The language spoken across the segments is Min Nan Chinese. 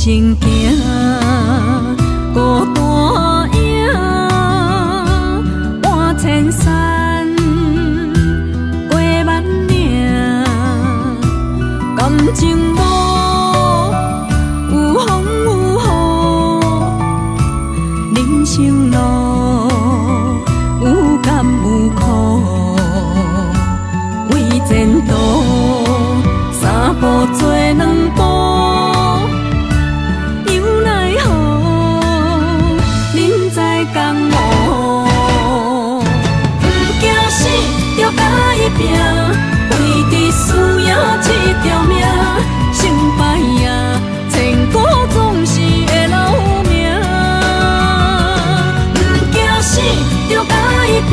身行，孤單影，搬千山，過萬嶺，感情無有風有雨，人生路有甘有苦，為前途三步做兩步。猶奈何，人在江湖，毋驚死，著共伊拚，為著輸贏這條命，成敗啊，千古總是會留名。毋驚死，著共伊拚，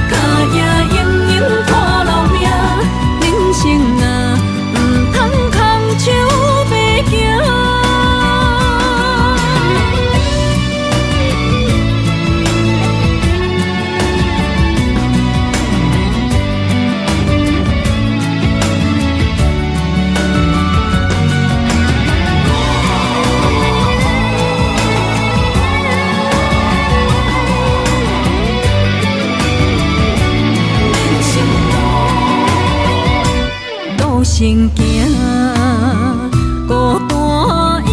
跤跡永永看留名。人生啊，毋通空手白行。路先行，孤單影，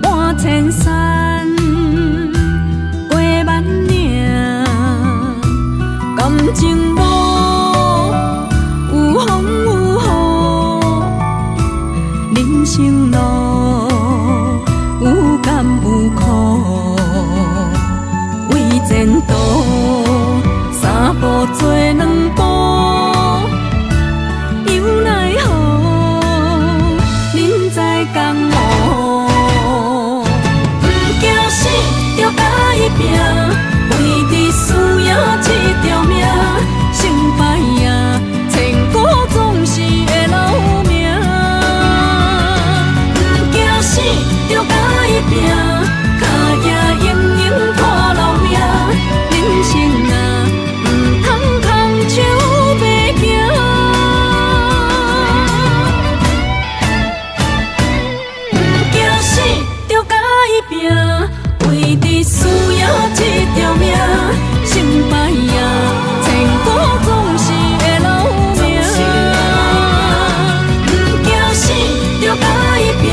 搬千山，過萬嶺，感情無有風有雨，人生路有甘有苦，為前途三步做兩步。猶奈何，人在江湖，毋驚死，著共伊拚，為著輸贏這條命，成敗啊，千古總是會留名。毋驚死，著共伊拚，跤跡永永看留名。人生啊，毋通空手白行。毋驚死，著共伊拚，為著輸贏這條命，成敗啊，千古總是會留名。毋驚死，著共伊拚，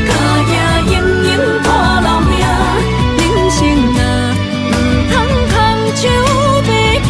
跤跡永永看留名。人生啊，毋通空手白行。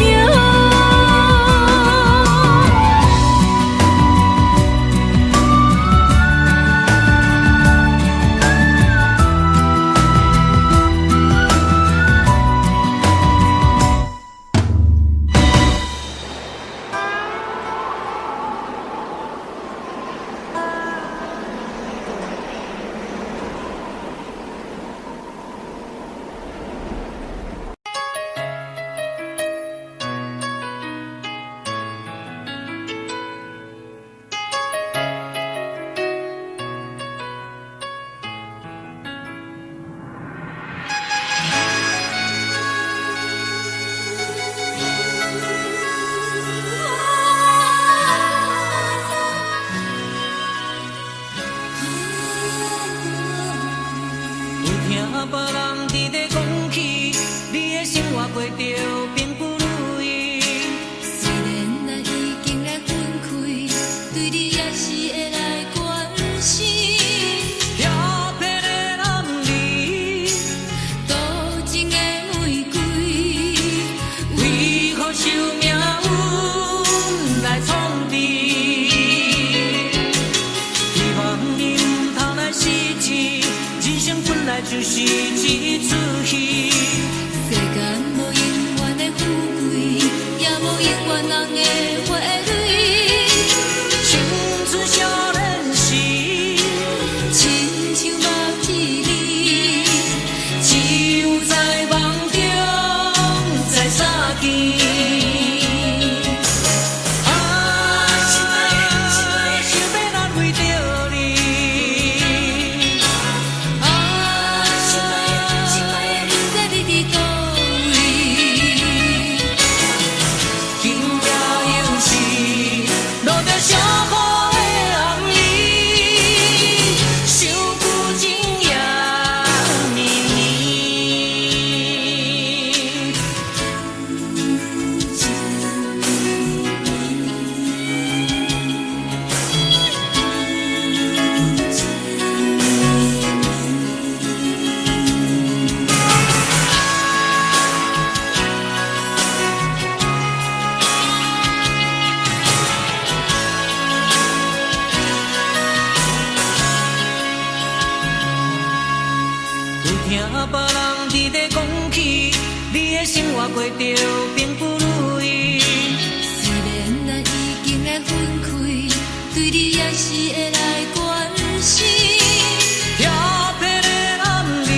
有聽別人佇咧講起，你的生活過著並不如意。雖然咱已經來分開，對你也是會來關心。調皮的男兒，多情的玫瑰，為何受命運來創治？希望你毋通來失志，人生本來就是一齣戲。世間無永遠聽別人佇咧講起，你的生活過著並不如意。雖然咱已經來分開，對你也是會來關心。調皮的男兒，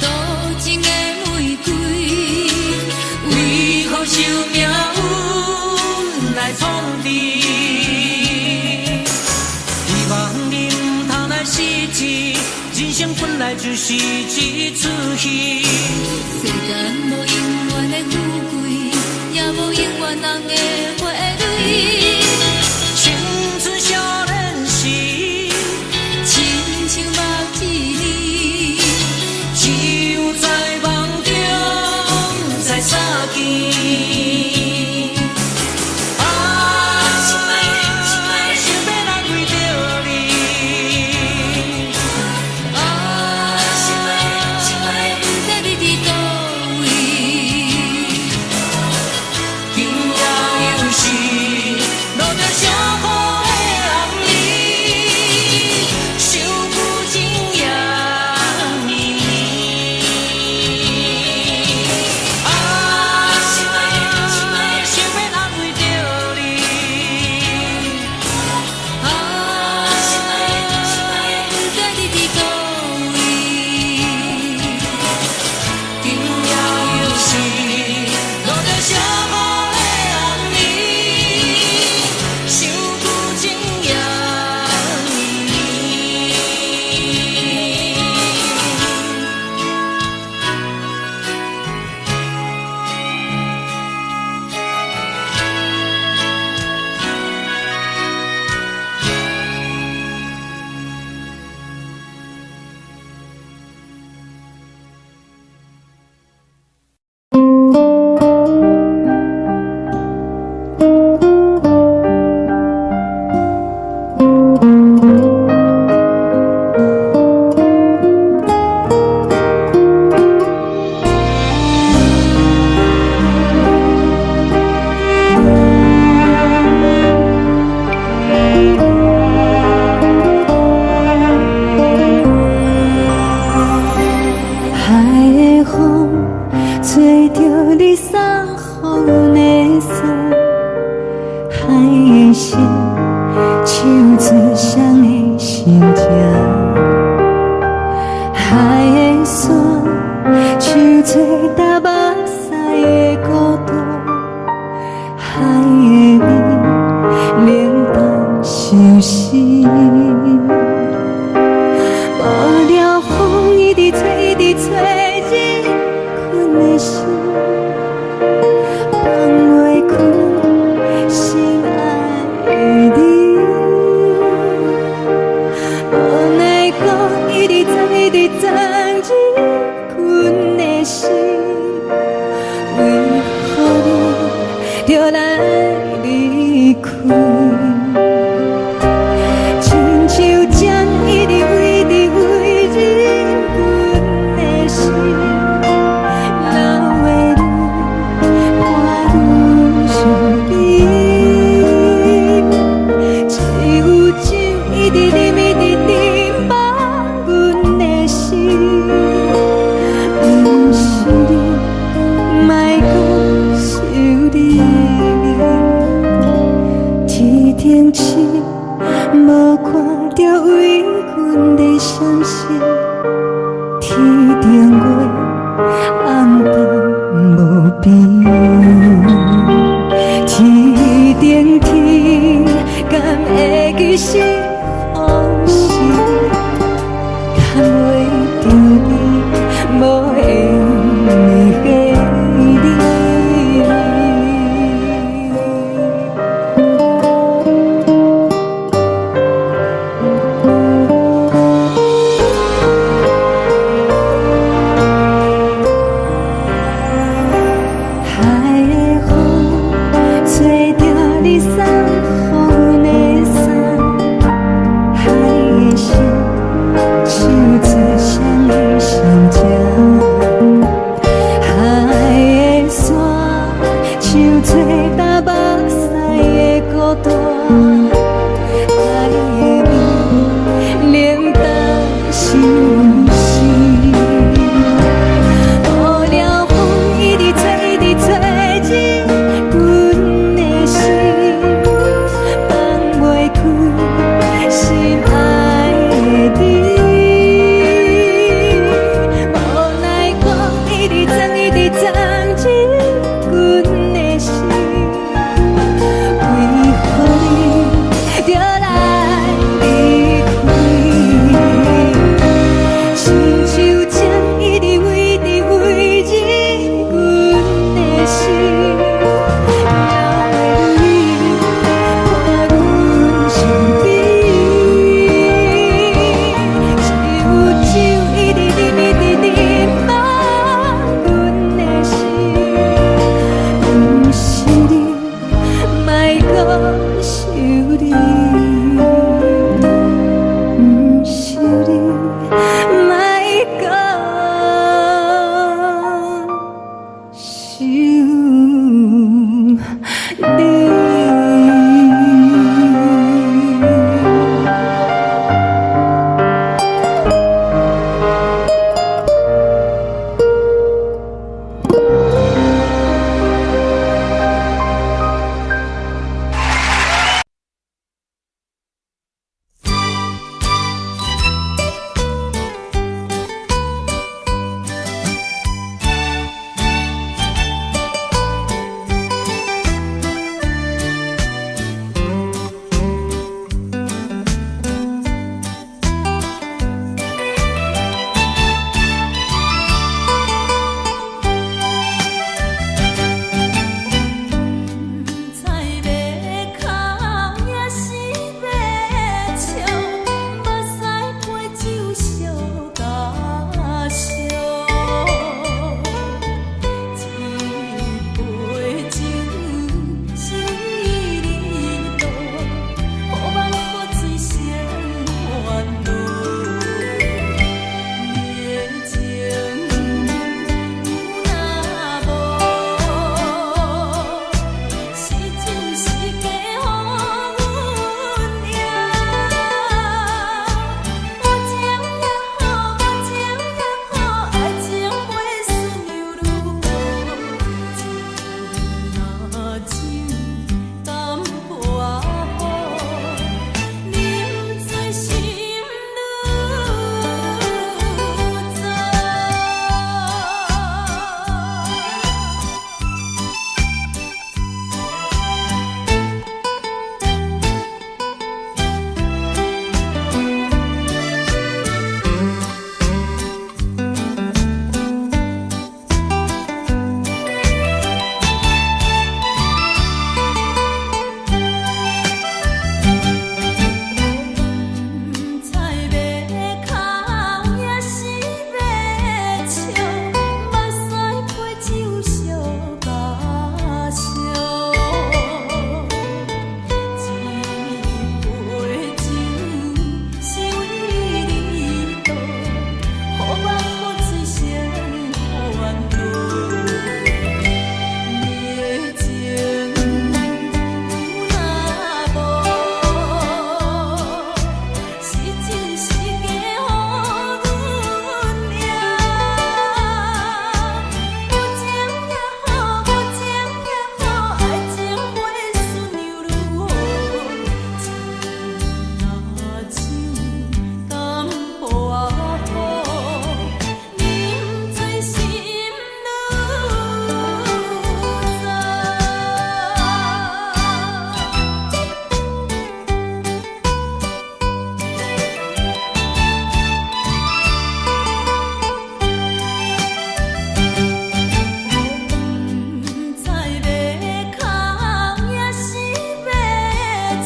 多情的玫瑰，為何受命運來創治？希望你毋通來失志，人生本來就是一齣戲。世間無永遠的富貴，也無永遠紅的花蕊。青春少年時，親像目一暝，只有在夢中才相見。啊，想欲來為著你。啊，不知你佇佗位。今夜又是落著小雨的暗暝，想舊情也绵綿。啊，想欲安慰著你。啊，不知你佇佗位。今夜又是落著小雨的暗暝，想舊情也綿綿。海的風吹著你送予阮的衫，海的心唱出誰的心情，海的山唱出台北市的孤單，海的味冷淡相思。無聊風一直吹，一直吹，入阮的心，放袂開心愛的你。無奈何一直鑽，一直鑽入阮的心，為何你著來離開？親像針一直一直飛入阮的心，老的愈看愈想你。只有酒一直啉，一直啉，放阮的心，毋是你，莫閣想你。天頂星無看著為阮咧閃爍，天頂月暗淡無邊。天頂天敢會記是予是？牽袂著你，無緣的你。海的風吹著你送予阮的衫，海的心唱出誰的心情，海的山唱出台北市的孤單，海的味冷淡相思。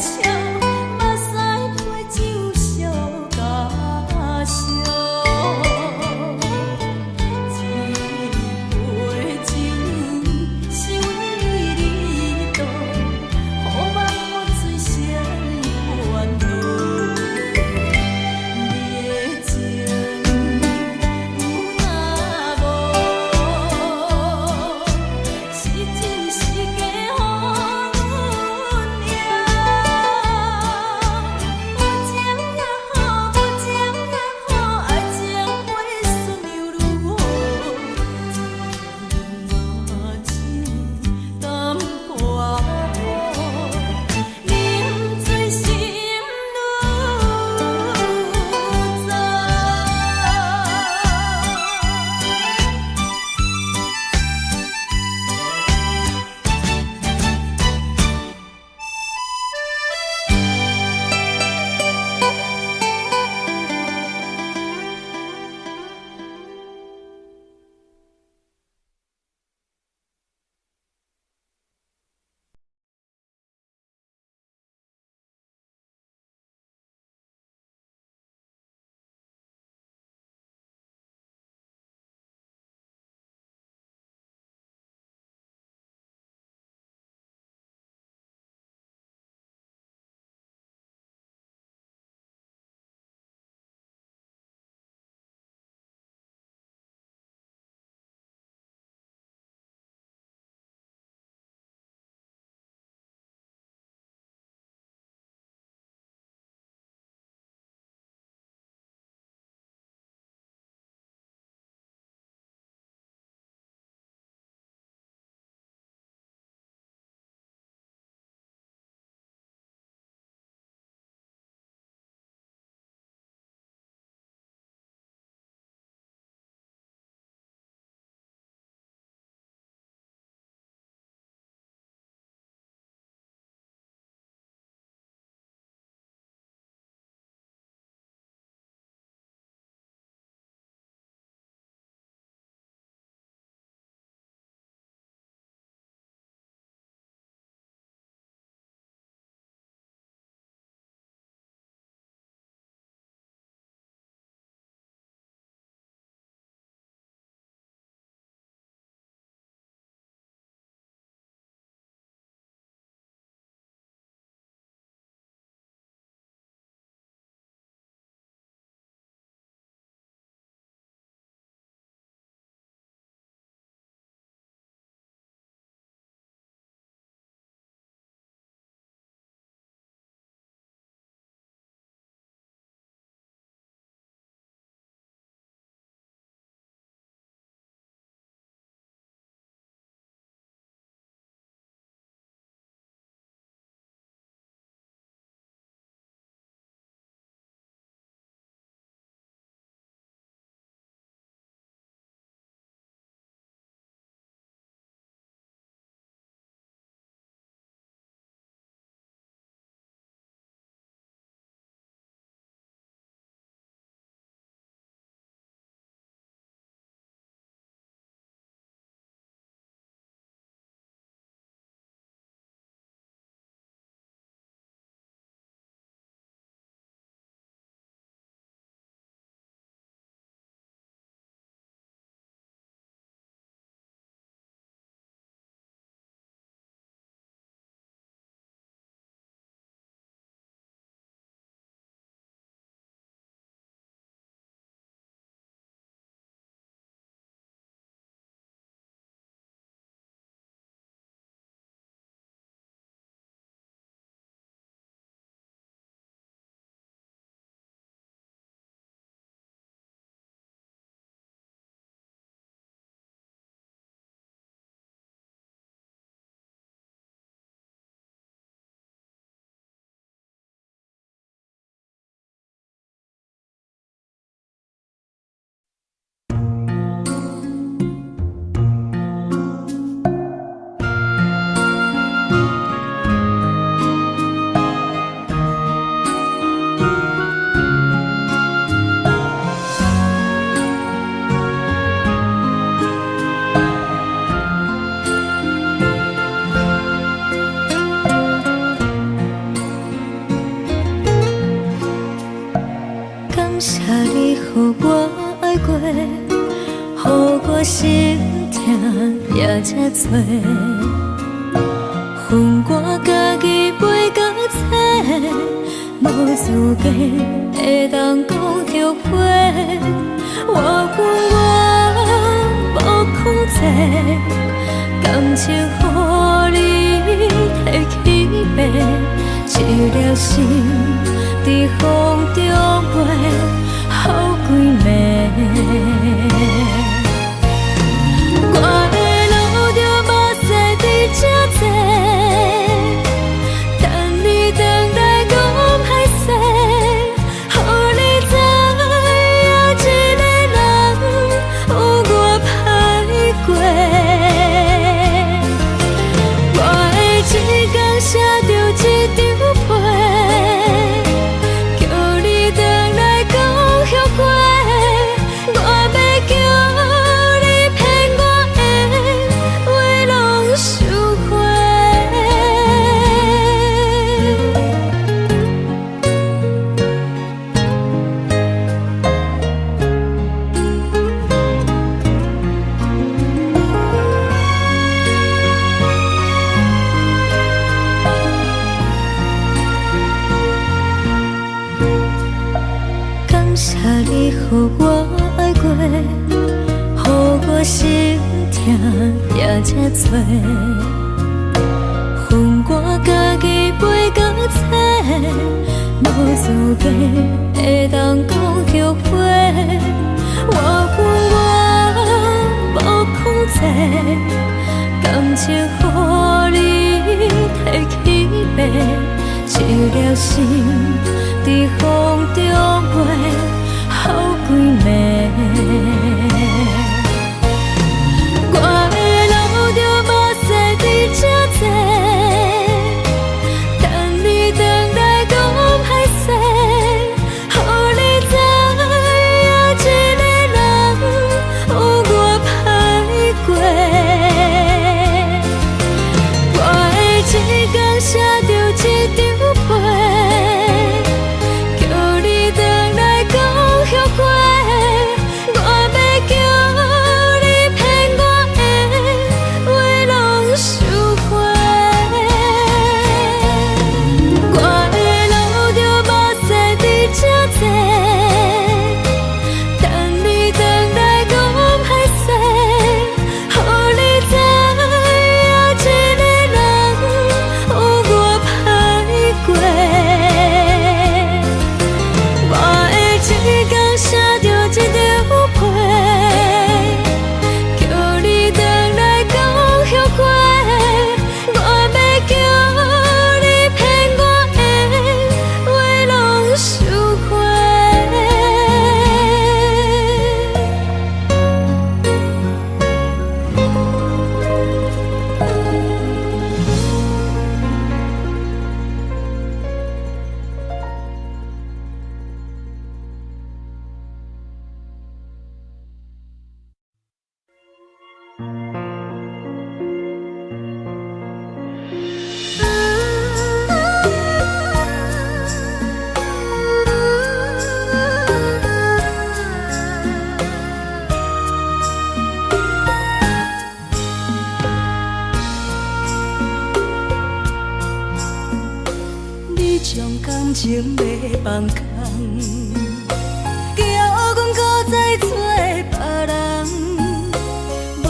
笑，目屎批酒相加烧。這杯酒是為你倒，予夢予醉成煩惱。你的情有若無，是真是假，予阮贏。感謝你予我愛過，予我心疼也這多。予我家己背甲冊，無資格會當講後悔。我恨我無控制，感情予你提去爬，一粒心佇風中飛，予規暝。我會流著目屎佇這坐，等你轉來講歹勢，予你知影一个人有偌歹過。我會一工寫著一張批，叫你轉來講後悔。我欲叫你騙我的話攏收回。感謝你予我愛過，予我心疼也這多。予我家己背甲冊，無資格會當講後悔。我恨我無控制，感情予你提去爬，一粒心佇風中飛，予規暝。我會流著目屎佇這坐，等你轉來講歹勢，予你知影一個人有偌歹過。我會一工寫著一張批，叫你轉來講後悔。我欲叫你騙我的話攏收回。我會流著目屎佇這坐，等你轉來講歹勢，予你知影一個人有偌歹過。我會一工寫著一張批，叫你轉來講後悔。我欲叫你騙我的話攏收回。你將感情欲放空，叫阮閣再找別人，無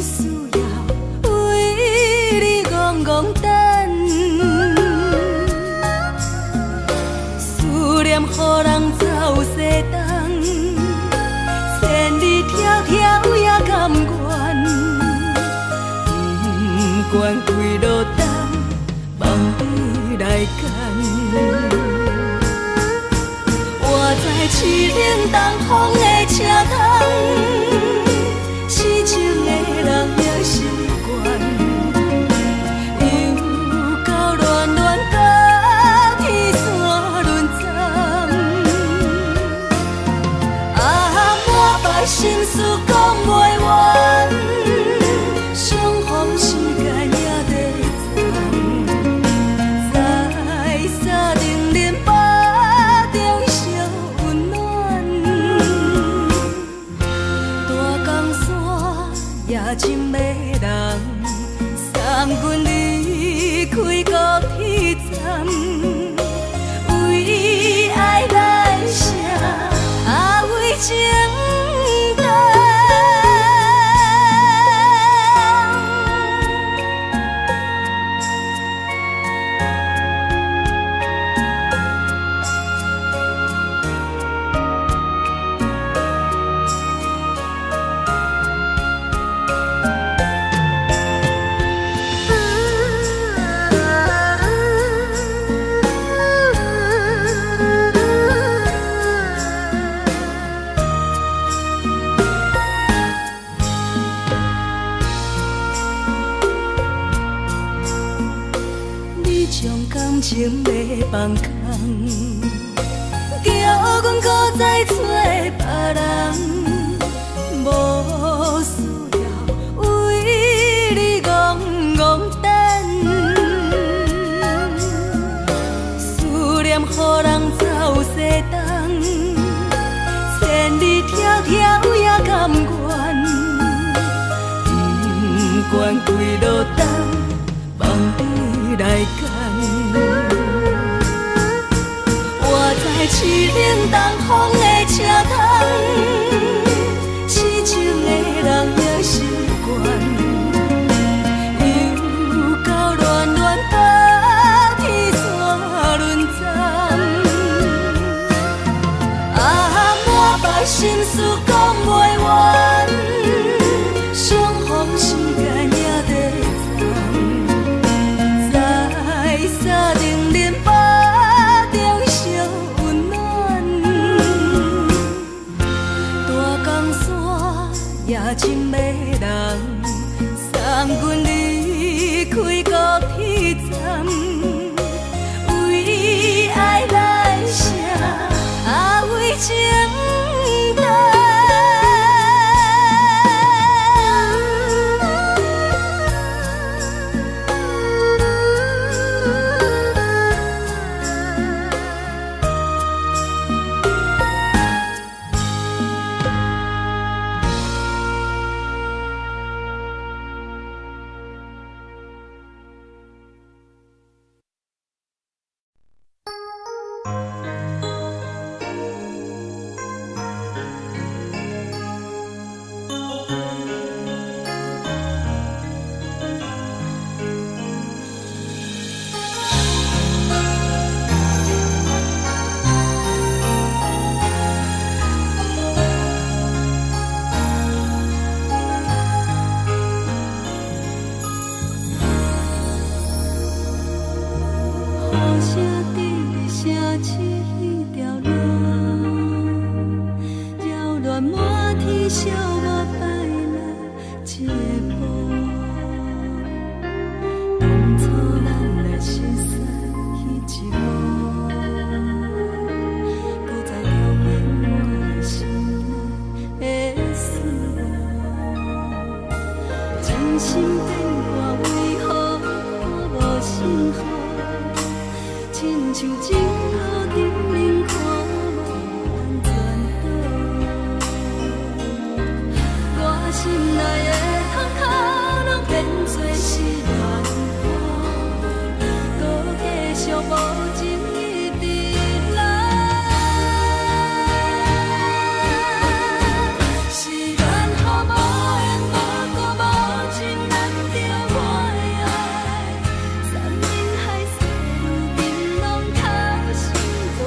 需要為你戇戇等，思念予人走西東，千里迢迢也甘願，不管幾落冬，望你來牽。我知凄冷東風的車窗，痴情的人也習慣，又到暖暖甲天山輪鬃。啊，满腹心事講袂完，相逢時間也在藏，在三重連巴中相溫暖。放空，叫阮搁再找別人，無需要為你戇戇等。思念予人走西東，千里迢迢也甘願，不管幾落冬，放你來揀。我知淒冷東風的車窗，痴情的人也習慣，又到暖暖冬天煞輪站。啊，滿腹心事講袂完，相逢時間也短暫，在三重恁腹中相溫暖。大江山也真迷人，送阮離開高鐵站，為愛來寫，啊為情等。雨聲佇咧城市彼條路，擾亂滿天小我擺來這步。當初咱來熟似彼一幕，閣再重演我心內的思慕。真心變卦為何看無信號？親像情路頂面看無安全島，我心內的窗口攏變做是亂雨，閣繼續無情一直來。是緣予無緣無故無情難著我的愛，山盟海誓如今攏哭心肝。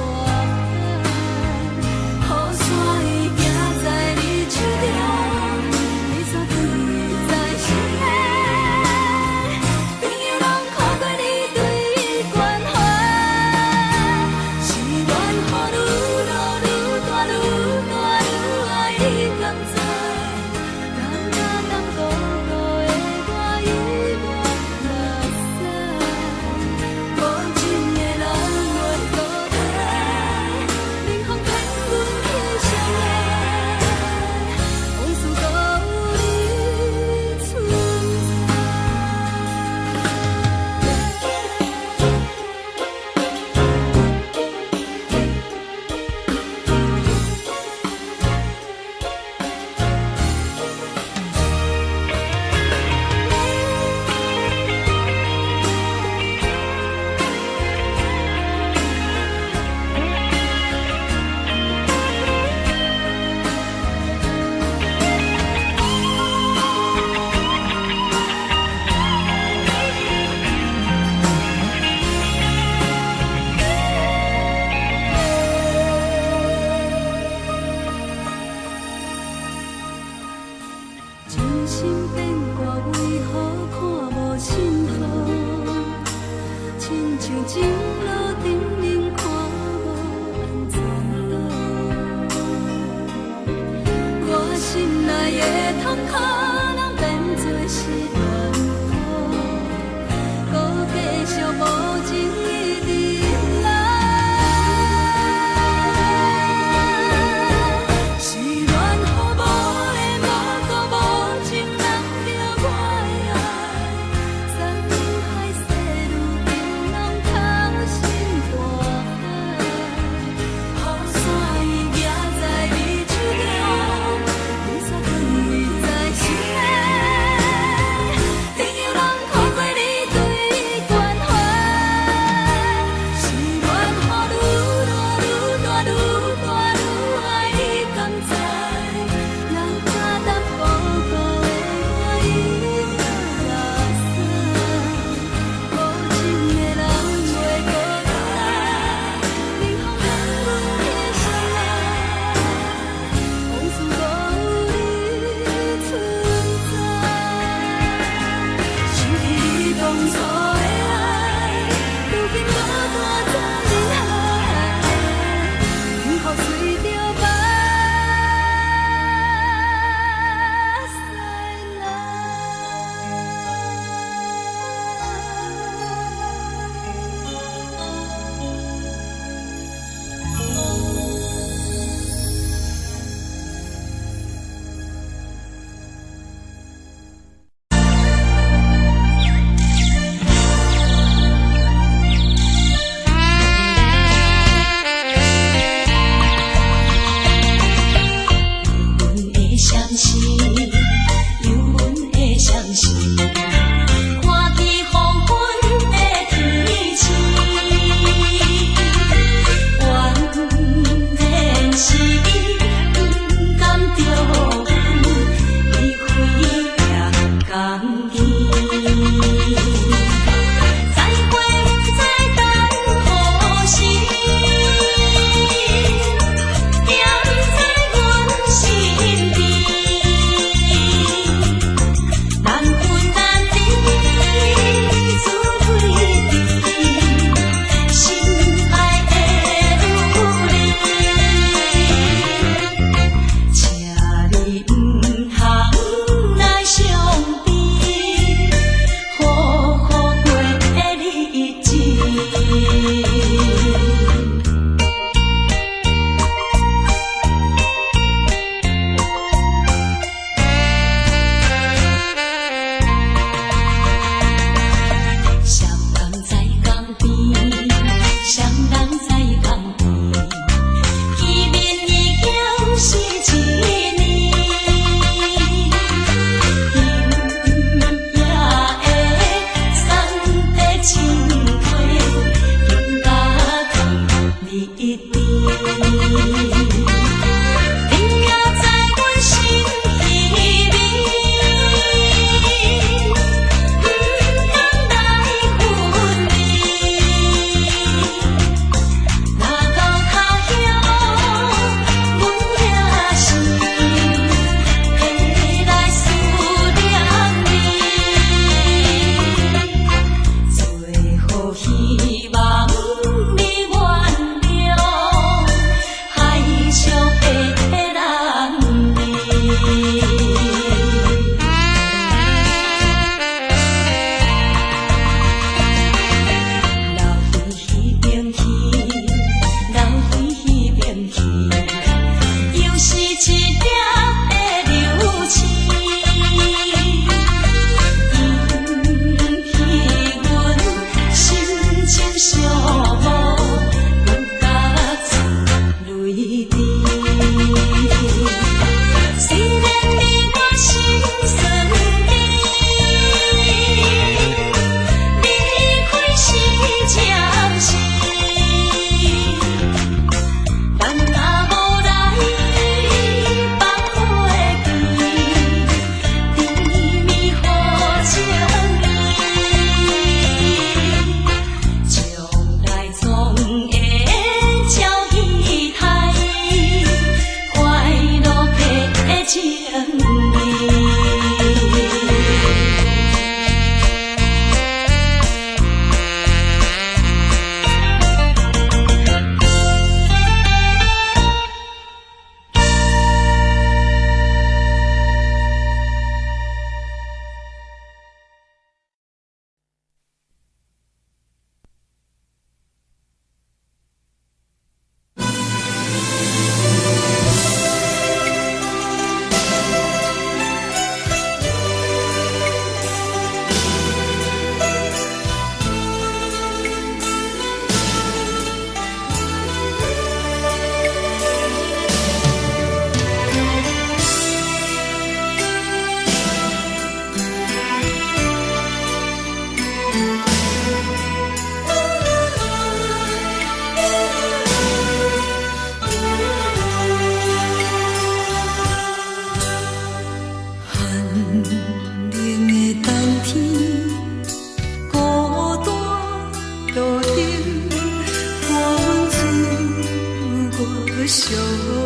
寂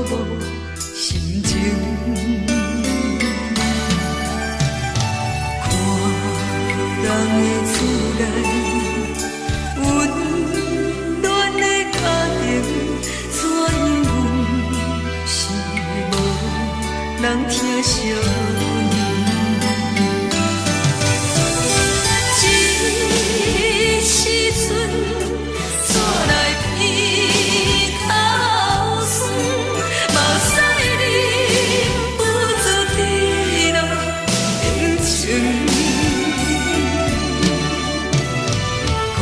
寞心情。看人的厝內，溫暖的家庭，怎樣阮是無人疼惜阮。這時陣，煞來鼻頭酸，目屎忍不住直落眼睛。故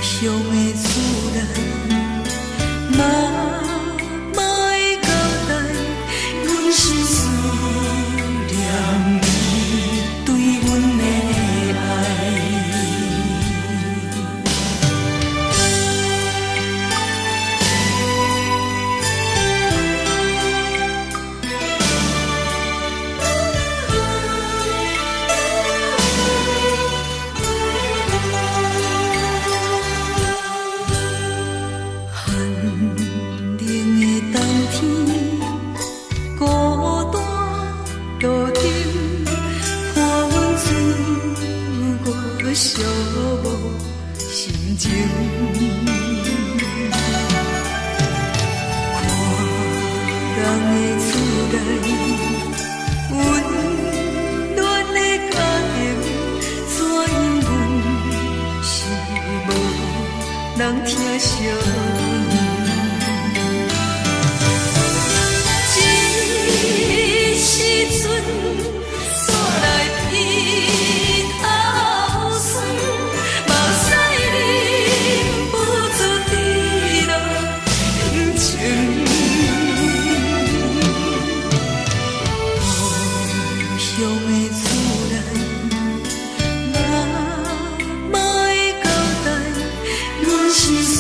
鄉的厝內，媽媽的交代，阮是思念你對阮的愛。寒冷的冬天，孤單路燈，看阮自我寂寞心情。看人的厝內，溫暖的家庭，怎樣阮是無人疼惜阮。這時陣，煞來鼻頭酸，目屎忍不住直落眼睛。故鄉的厝內，媽媽的交代，阮是思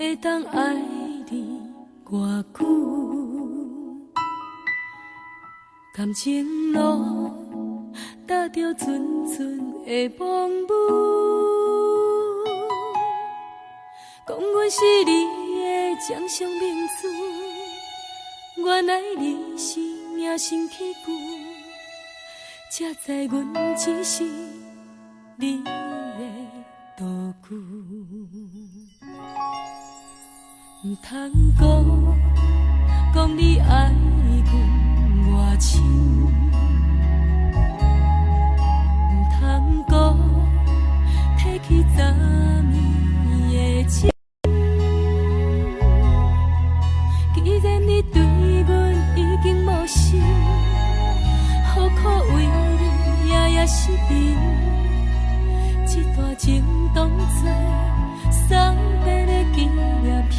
會當愛你偌久？感情路踏著陣陣的風雨，講阮是你的掌上明珠，原來你是隱身器具，才知阮只是你的道具。毋通講，講你愛阮偌深，毋通講，提起昨暝的情。既然你對阮已經無心，何苦為你夜夜失眠？這段情當作送別的紀念品，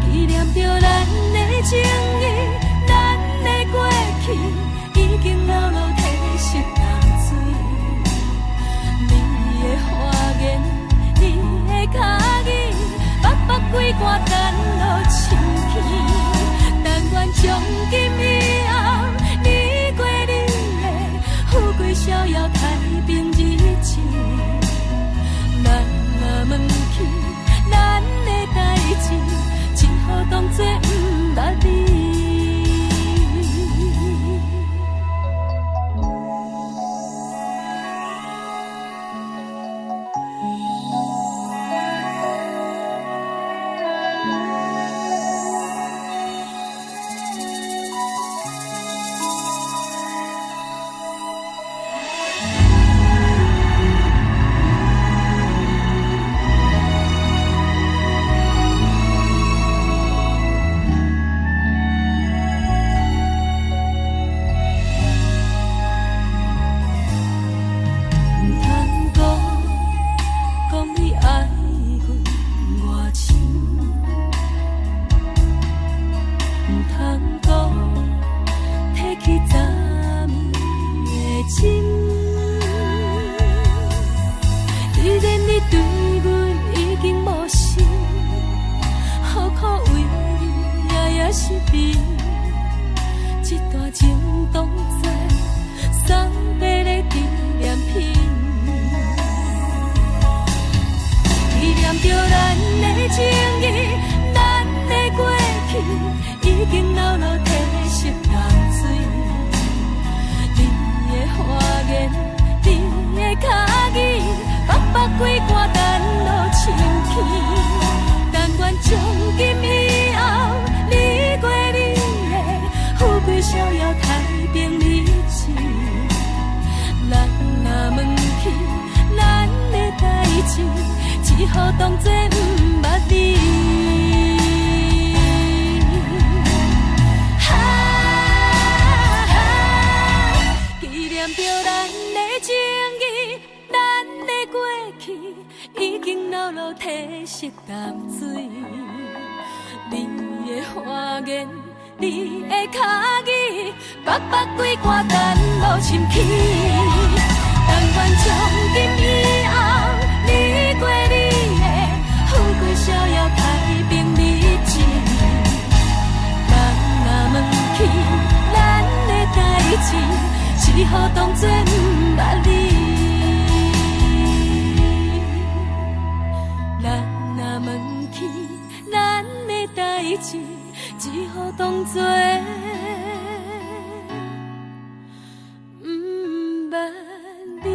紀念著咱的情誼，咱的過去，已經流落褪色淡水。你的花言，你的跤語，腹腹規寒等落深去。但願從今以後，你過你的，富貴逍遙太平日子。咱若問起咱的代誌，只好當作毋捌你。毋通講，講你愛阮偌深，毋通講，提起昨暝的情。既然你對阮已經無心，何苦為你夜夜失眠？這段情當作送別的紀念品，紀念著咱的情誼，咱的過去，已經流落褪色淡水。你的花言，你的跤語，腹腹規寒等落深去。但願從今以後，你過你的，富貴逍遙太平日子。咱若問起咱的代誌，只好當作毋捌你。哈，紀念著咱的情誼，咱的過去，已經流落褪色淡水。你的花言，你的跤語，腹腹規寒等落深去。但願從今以後，你過你的，富貴逍遙太平日子。人若問起咱的代誌，只好當作毋捌你。人若問起咱的代誌，只好當作毋捌你。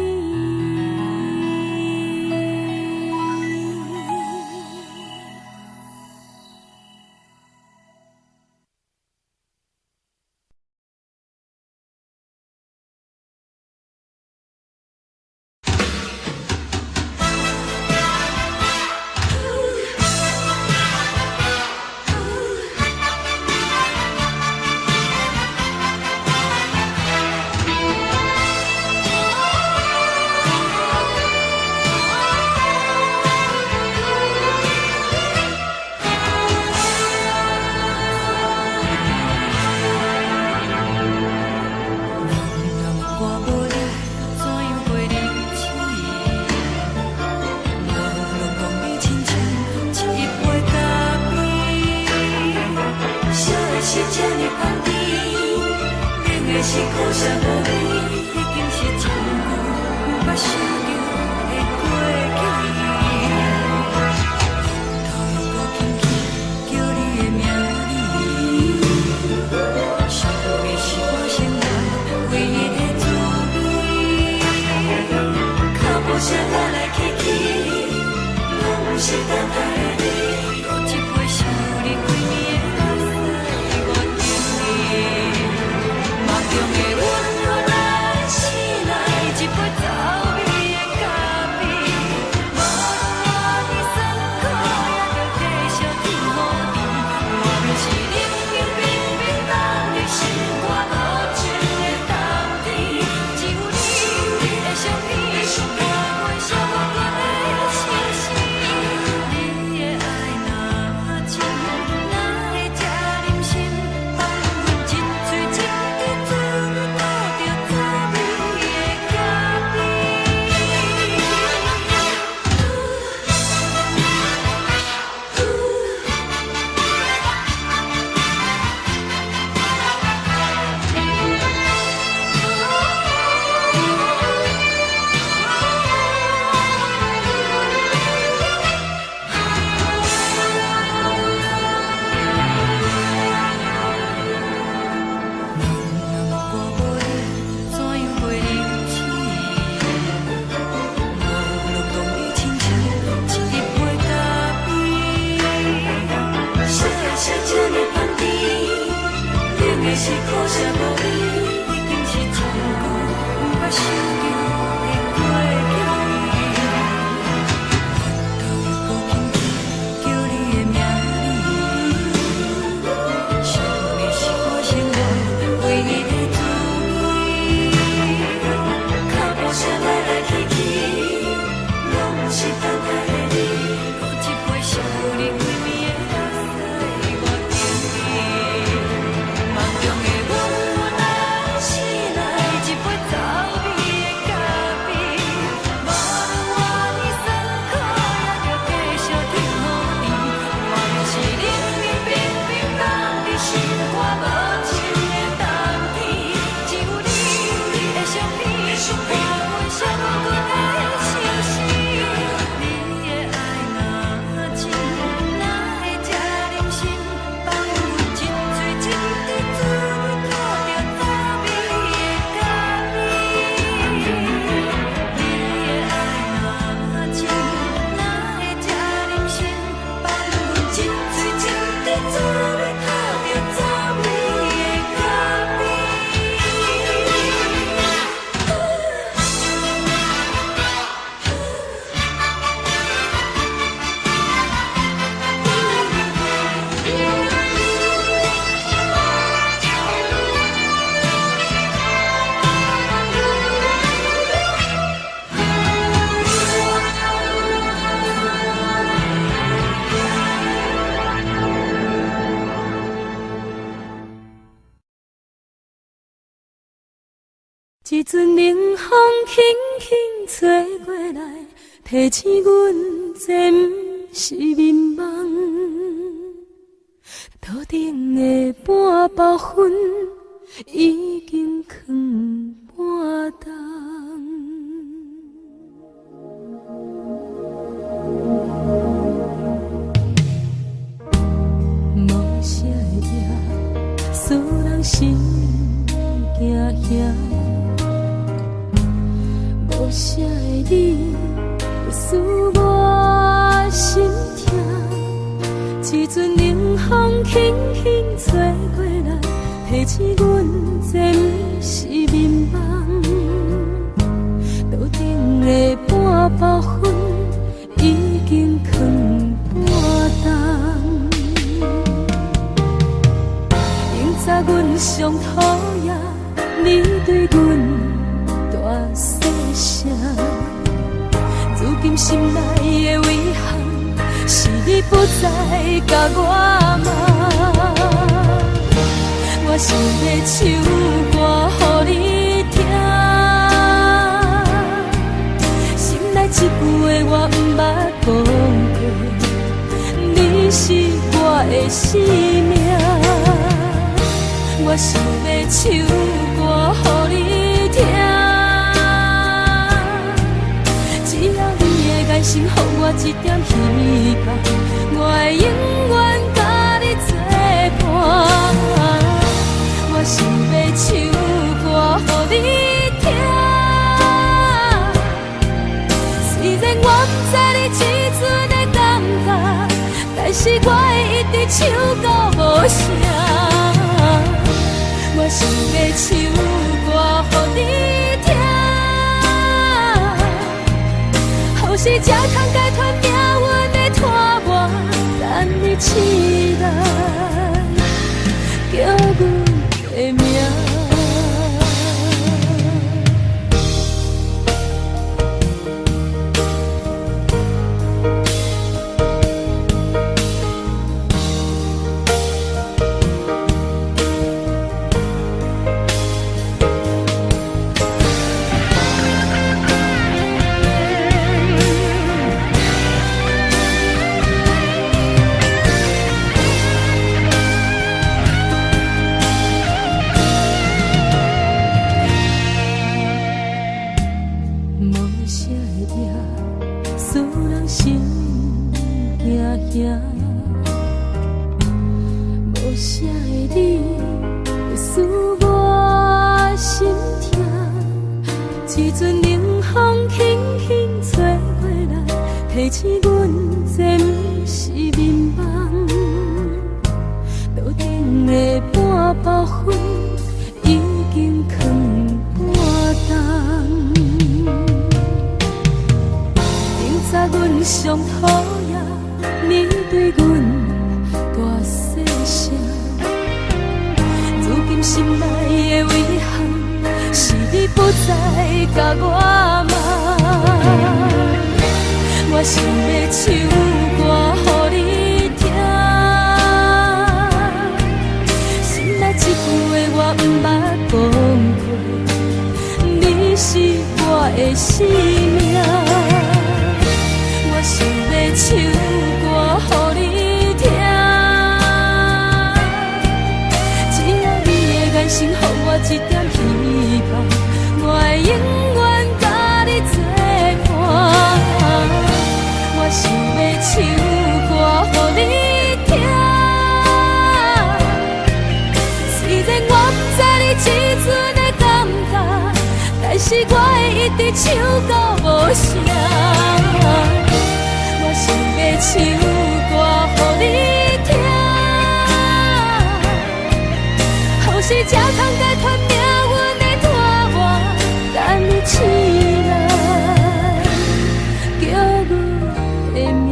惜無你，已經是真久毋捌想著的過去。頭又閣輕輕叫你的名字，想你是我生活唯一的滋味。腳步聲來來去去，攏毋是等待的你。閣一杯想你規暝的目屎，我敬你。夢中的阮予咱醒來，一杯走味的咖啡。無論偌尼酸苦，也著繼續天雨甜。我若是冷冷冰冰凍佇心肝無情的冬天，只有你的相片，伴阮寂寞的相思。你的愛若真，哪會這忍心放阮一喙一滴水吐著走味的咖啡？若我無你，怎樣過日子？無論講你親像一杯咖啡。啥啥這呢香甜，冷的是可惜無你，已經是真久毋捌想著的過去。頭又閣輕輕叫你的名字，想你是我生活唯一的滋味。腳步聲來來去去，攏毋是等待的你。閣一杯想你規暝的目屎，我敬你。夢中的阮予咱醒來，一杯走味的咖啡。無論偌尼酸苦，也著繼續天雨甜。我若是冷冷冰冰凍佇心肝無情的冬天，只有你的相片，伴阮寂寞的相思。你的愛若真，哪會這忍心放阮一喙一滴水吐著走味的咖啡？你的愛若真，哪會這忍心放阮一喙一滴水吐著走味的咖啡？一陣冷風輕輕吹過來，提醒阮這毋是眠夢。桌頂的半包薰已經囥半冬。無聲的夜，使人心驚嚇。無聲的你，使我心痛。一陣冷風輕輕吹過來，提醒阮這毋是眠夢。桌頂的半包薰已經囥半冬。永早阮上討厭你對阮大細聲，如今心內的遺憾，是你不再共我罵。我想欲唱歌予你聽，心內這句話我毋捌講過，你是我的生命。我想欲唱歌予你。神，予我一點希望，我會永遠佮你做伴。我想欲唱歌予你聽，雖然我毋知你這陣的感覺，但是我會一直唱到無聲。我想欲唱歌予你聽，予是才通解脫命運的拖磨，等你醒來，叫阮的名。無聲的夜，使人心驚驚。無聲的你，使我心痛。一陣冷風輕輕吹過來，提醒阮這毋是眠夢。桌頂的半包烟已經囥半冬。頂早阮上討厭你對阮大細聲，如今心內的遺憾是你不再共我望。我想欲唱歌予你聽，心內這句話我毋捌講過，你是我的生命。我想欲唱歌予你聽，只要你的眼神予我一點希望，我會永遠佮你做伴。我想欲唱歌予你聽，雖然我毋知你這陣的感覺，但是我會一直唱到無聲。我想欲唱歌予你聽，予是才通解脫命運的拖磨，等你醒來，叫阮的名。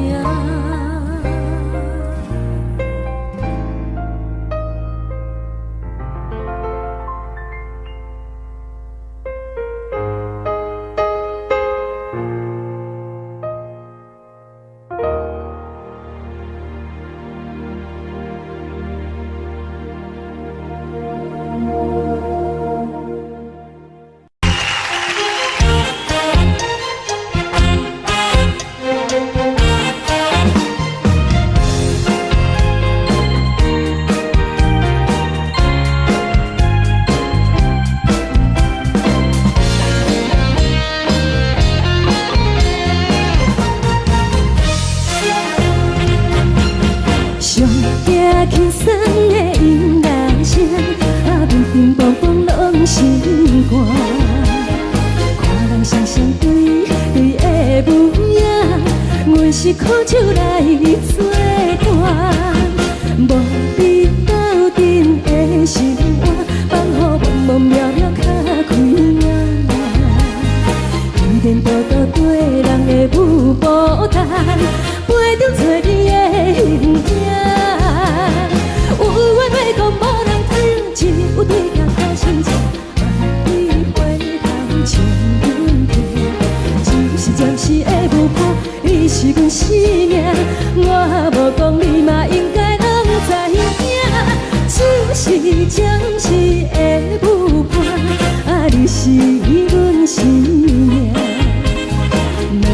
上驚輕鬆的音樂聲，啊，乒乒乓乓攏心肝。看人雙雙對對的舞影，阮是苦酒來做伴。無比鬥陣的心肝，放予茫茫渺渺較開眼。依然独独缀人的舞步单，陪中找你的形影。有缘话讲無人聽，只有對鏡看心情，萬里回頭情阮拼，只是暫時的舞伴，你是阮生命。我無講你嘛應該攏知影，只是暫時的舞伴，啊，你是阮生命。若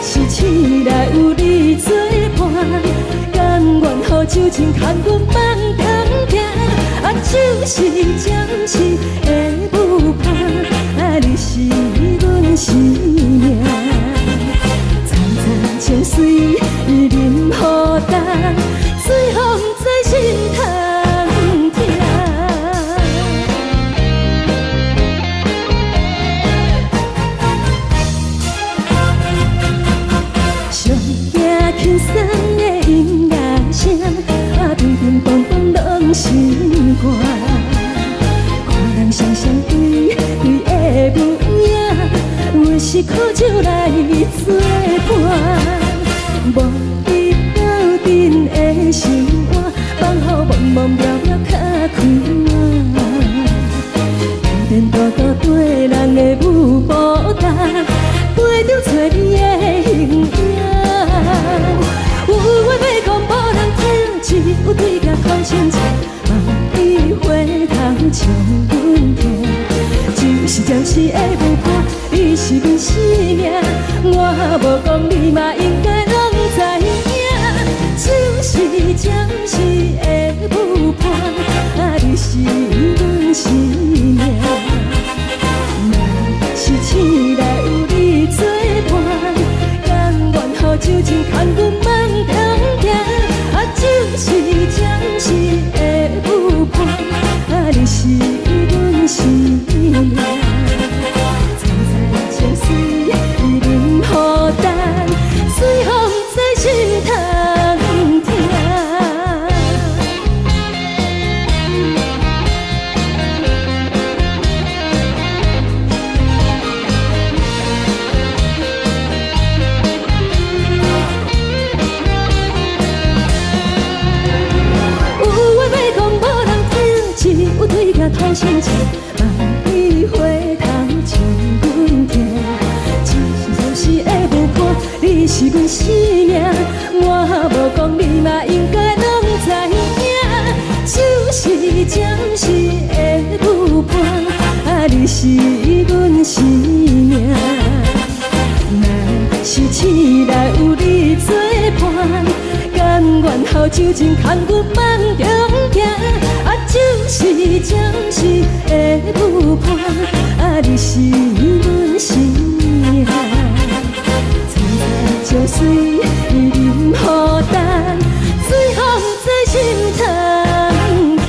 是醒來有你做伴，甘願予酒精牽阮放長命。啊，只是暫時的舞伴，啊，你是阮生命。慘慘輕鬆的音樂聲，啊，乒乒乓乓攏心肝。看人雙雙對對的模樣，阮是苦酒來作伴，無你鬥陣的生活，放予茫茫渺渺較快活。天天多多對人的舞步動，陪著找你的形影。有話欲講無人聽，只有對鏡講親切，望你回頭笑阮聽。就是暫時的舞伴，你是阮生命，我無講你嘛應該攏知影。就是暫時的舞伴，啊，你是阮生命。若是醒來有你作伴，甘願予酒精牽阮夢中行。啊，就是暫時的舞伴，啊，你是阮生命。层层情水忍予等，随予不知心通疼。有話欲講無人聽，只有對鏡吐心情，望你回頭笑阮聽。只是暫時的舞伴，你是阮生命，我無講你嘛應該攏知影。就是暫時的舞伴，啊，你是阮生命。若是醒來有你作伴，甘願予酒精牽阮夢中行。啊，就是暫時的舞伴，啊，你是阮生命。层層情水忍予等，随予不知心通疼。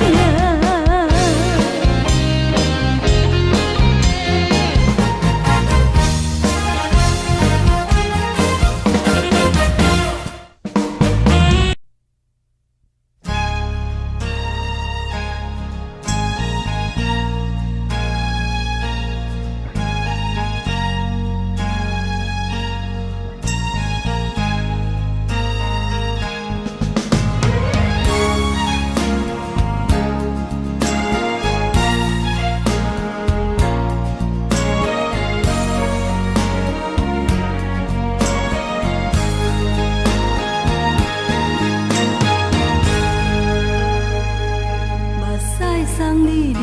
目屎送你離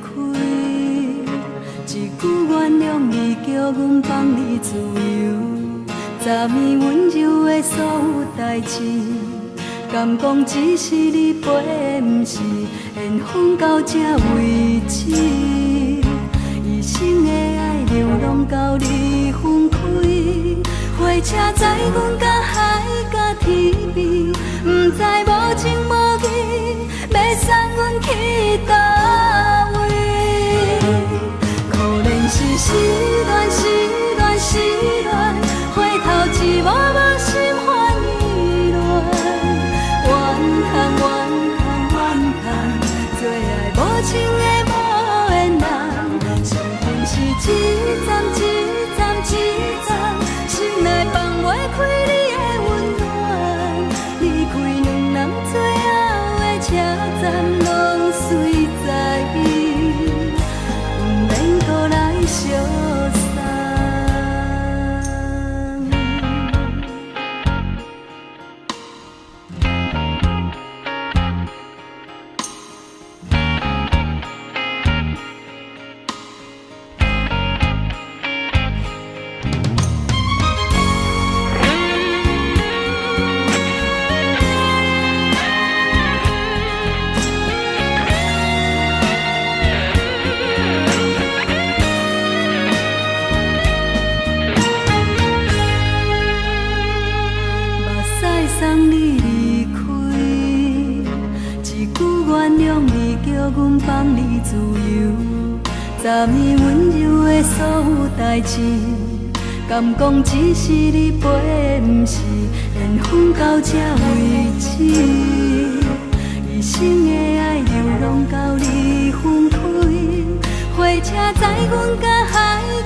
開，一句原諒你，叫阮放你自由。昨暝溫柔的所有代誌，敢講只是你陪，毋是緣分到這為止。一生的愛流浪到你分開，火車載阮到海角天邊，不知無情無義，欲送阮去佗位？可能是失戀，失戀，失戀，回頭一幕幕心煩意亂。怨嘆怨嘆怨嘆，做愛無情的無緣人，傷痕是一站一站一站，心內放袂開你的溫暖。離開兩人最後的車站，攏隨在伊，毋免閣來相送。目屎送你離開，一句原諒你，叫阮放你自由。昨暝溫柔的所有代誌，敢講只是你陪，毋是緣分分到這為止，一生的愛流浪到你分開，火車載阮甲海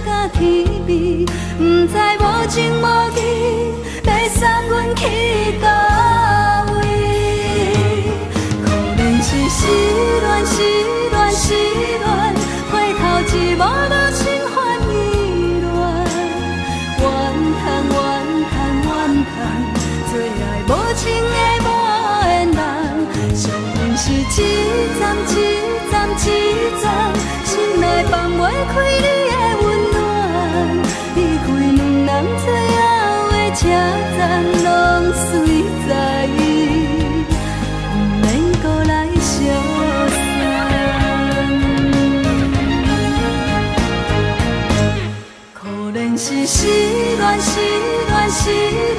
佮天邊，毋知無情無義，欲送阮去佗位？可憐是失戀，失戀，失戀，回頭一望無心煩意亂，怨嘆怨嘆怨嘆，做愛無情的無緣人，惜阮是一站一站一站，心內放袂開你的溫暖，離開兩人最後的車站，攏隨在意，毋免閣來相送。可憐是失戀，失戀，失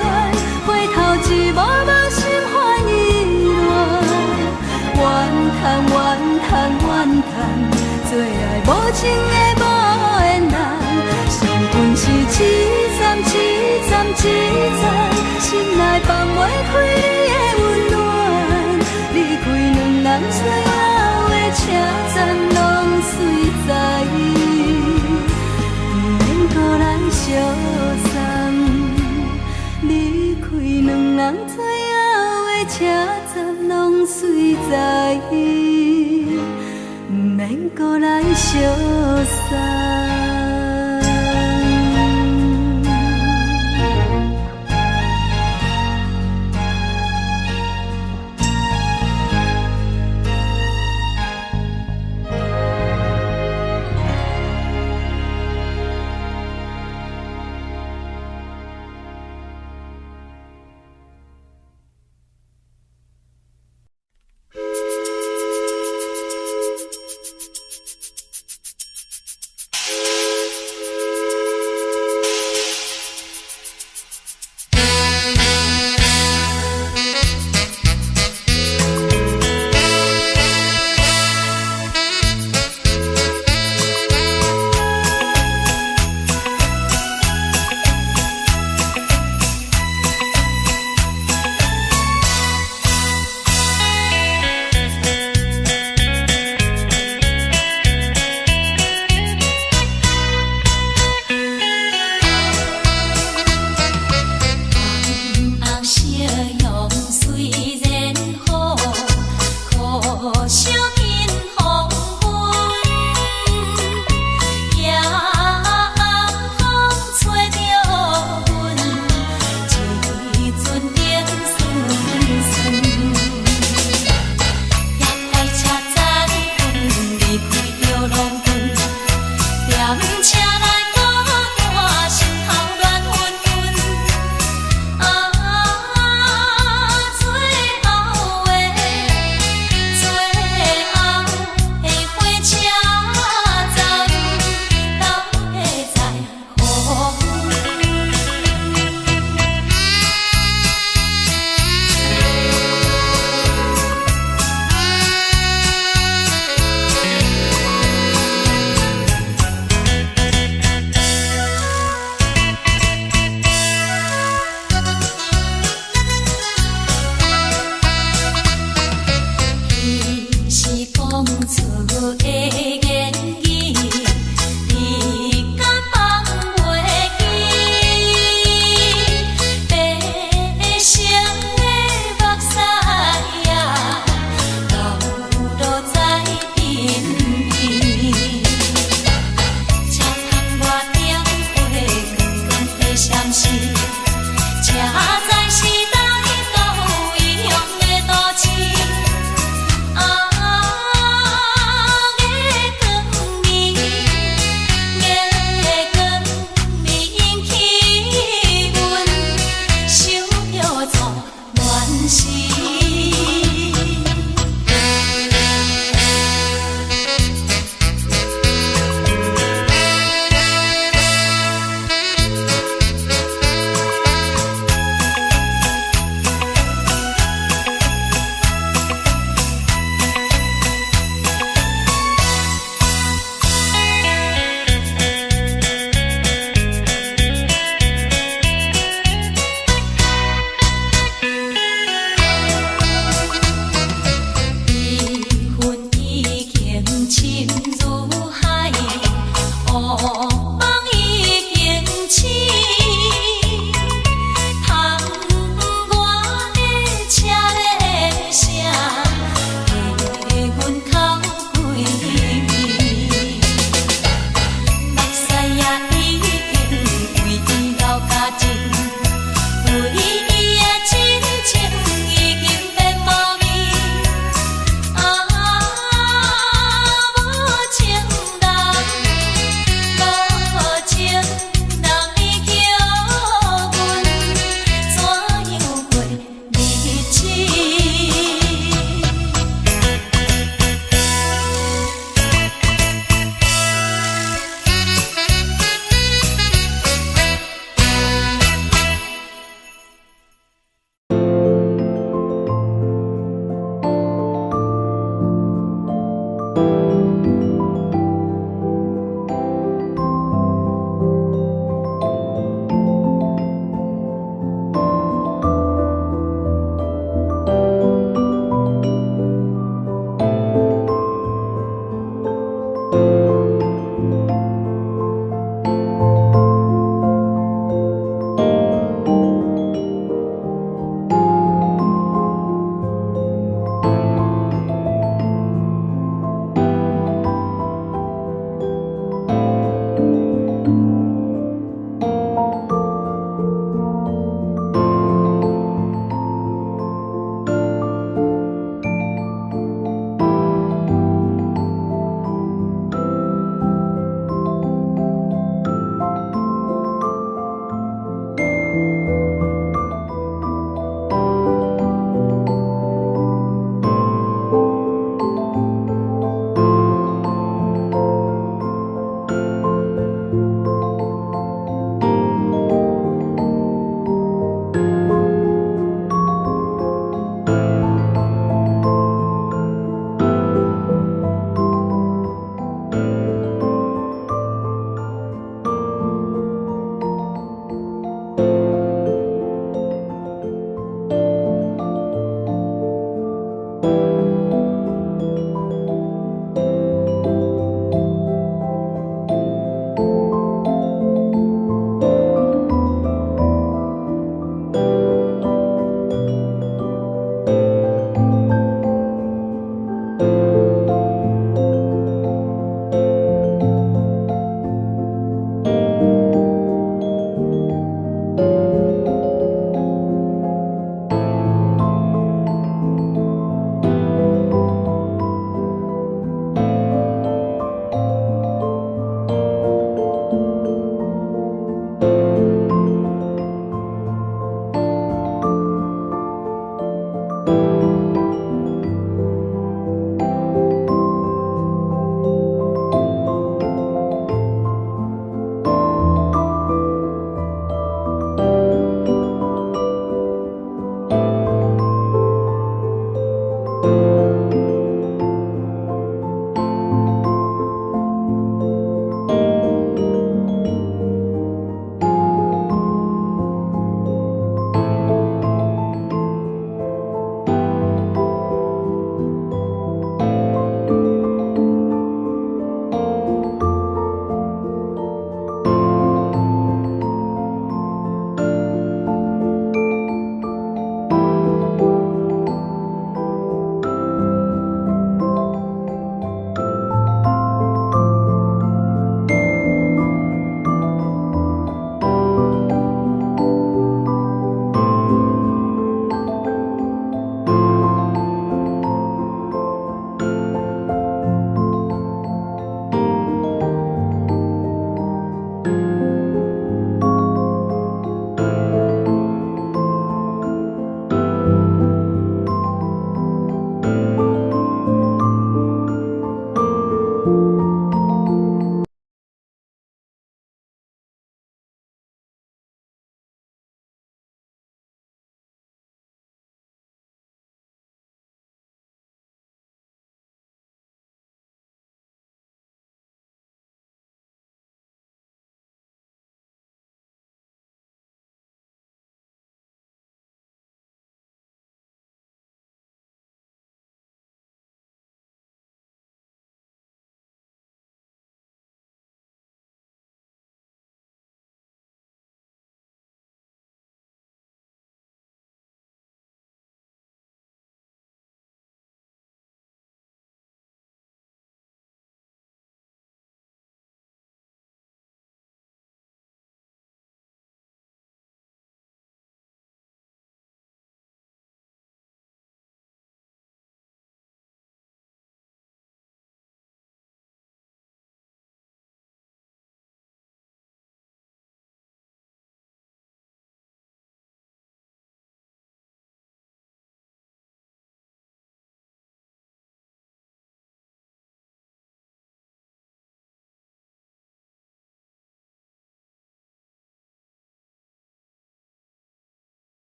戀，回頭一望無心煩意亂，怨嘆怨嘆怨嘆，做愛無情的無緣人，惜阮是一站一站一站，心內放袂開你的溫暖，離開兩人最後的車站，攏隨在意，毋免閣來相送。離開兩人最後的車站，攏隨在意，毋免閣來相送。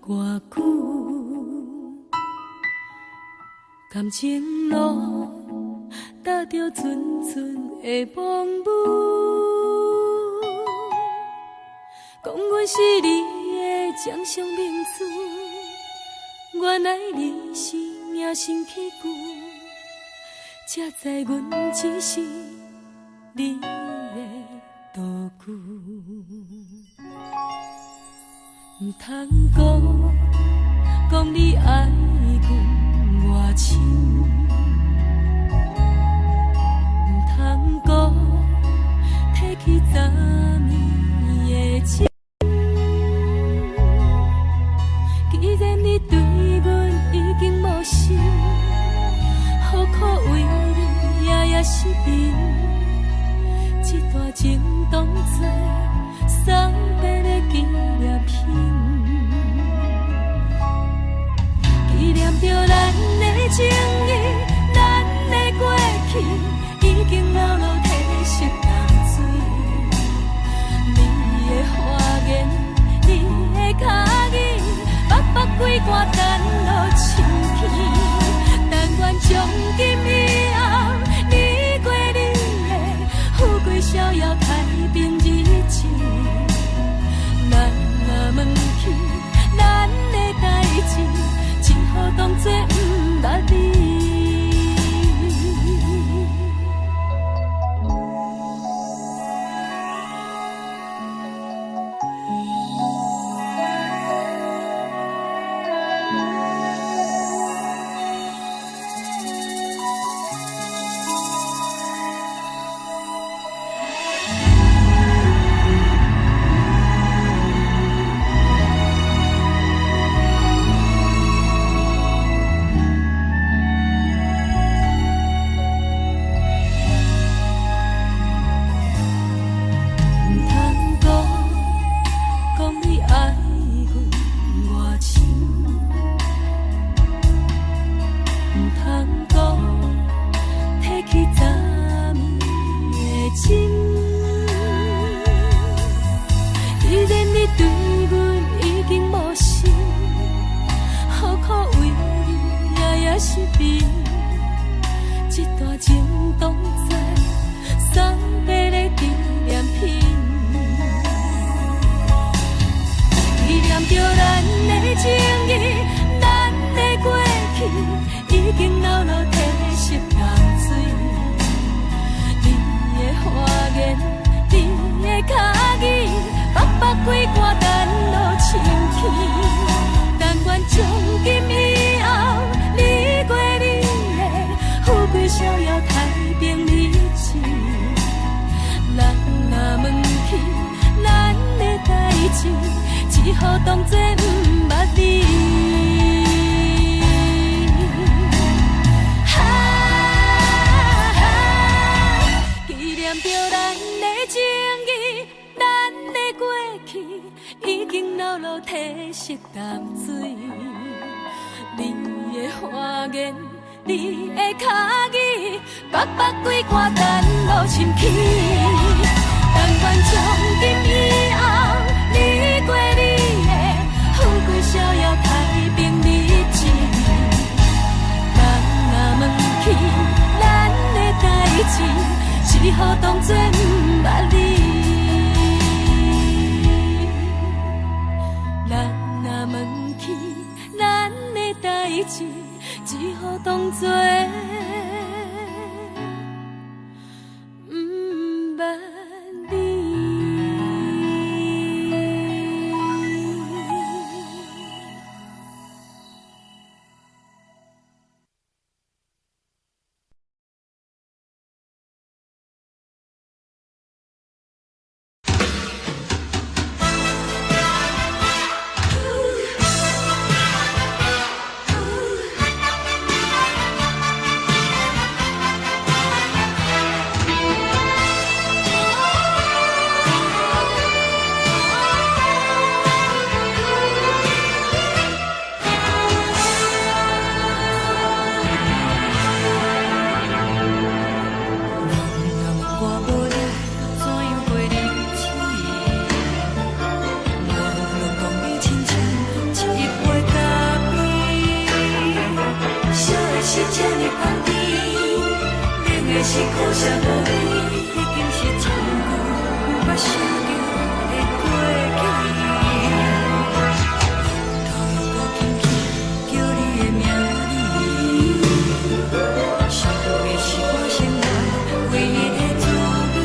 偌久，感情路踏著阵阵的风雨，讲阮是你的掌上明珠，原来你是命生器具，才知阮只是你的道具。毋通讲，讲你爱阮偌深，毋通讲，提起昨暝的情。既然你對阮已經無心，何苦為你夜夜失眠？這段情當作送別的紀念品，紀念著咱的情誼，咱的過去，已經老落褪色淡水。你的花言，你的跤語，目目規寒等落深去。但願從今以後，你過你的，富貴逍遙太平日子。咱若問起咱的代誌，只好當作毋捌你。毋通講，講你愛阮偌深，毋通講，提起昨暝的情。既然你對阮已經無心，何苦為你夜夜失眠？這段情當作送別的紀念品，紀念著咱的情誼，咱的過去，已經老落褪色淡水。你的花言，你的跤語，目目規寒等落深去。但願從今以後，你過你的，富貴逍遙太平日子。咱若問起咱的代誌，只好當作毋捌你。哈，紀念著咱的情誼，咱的過去，已經老落褪色淡水。你的花言，你的跤語，目目規寒等落深去。但願從今以後，你過你的，富貴逍遙太平日子。人若問起咱的代誌，只好當作毋捌你。人若問起咱的代誌，只好當作毋捌你。是可惜無你，已經是真久毋捌想著的過去。頭又閣輕輕叫你的名字，想的是我生活唯一的滋味。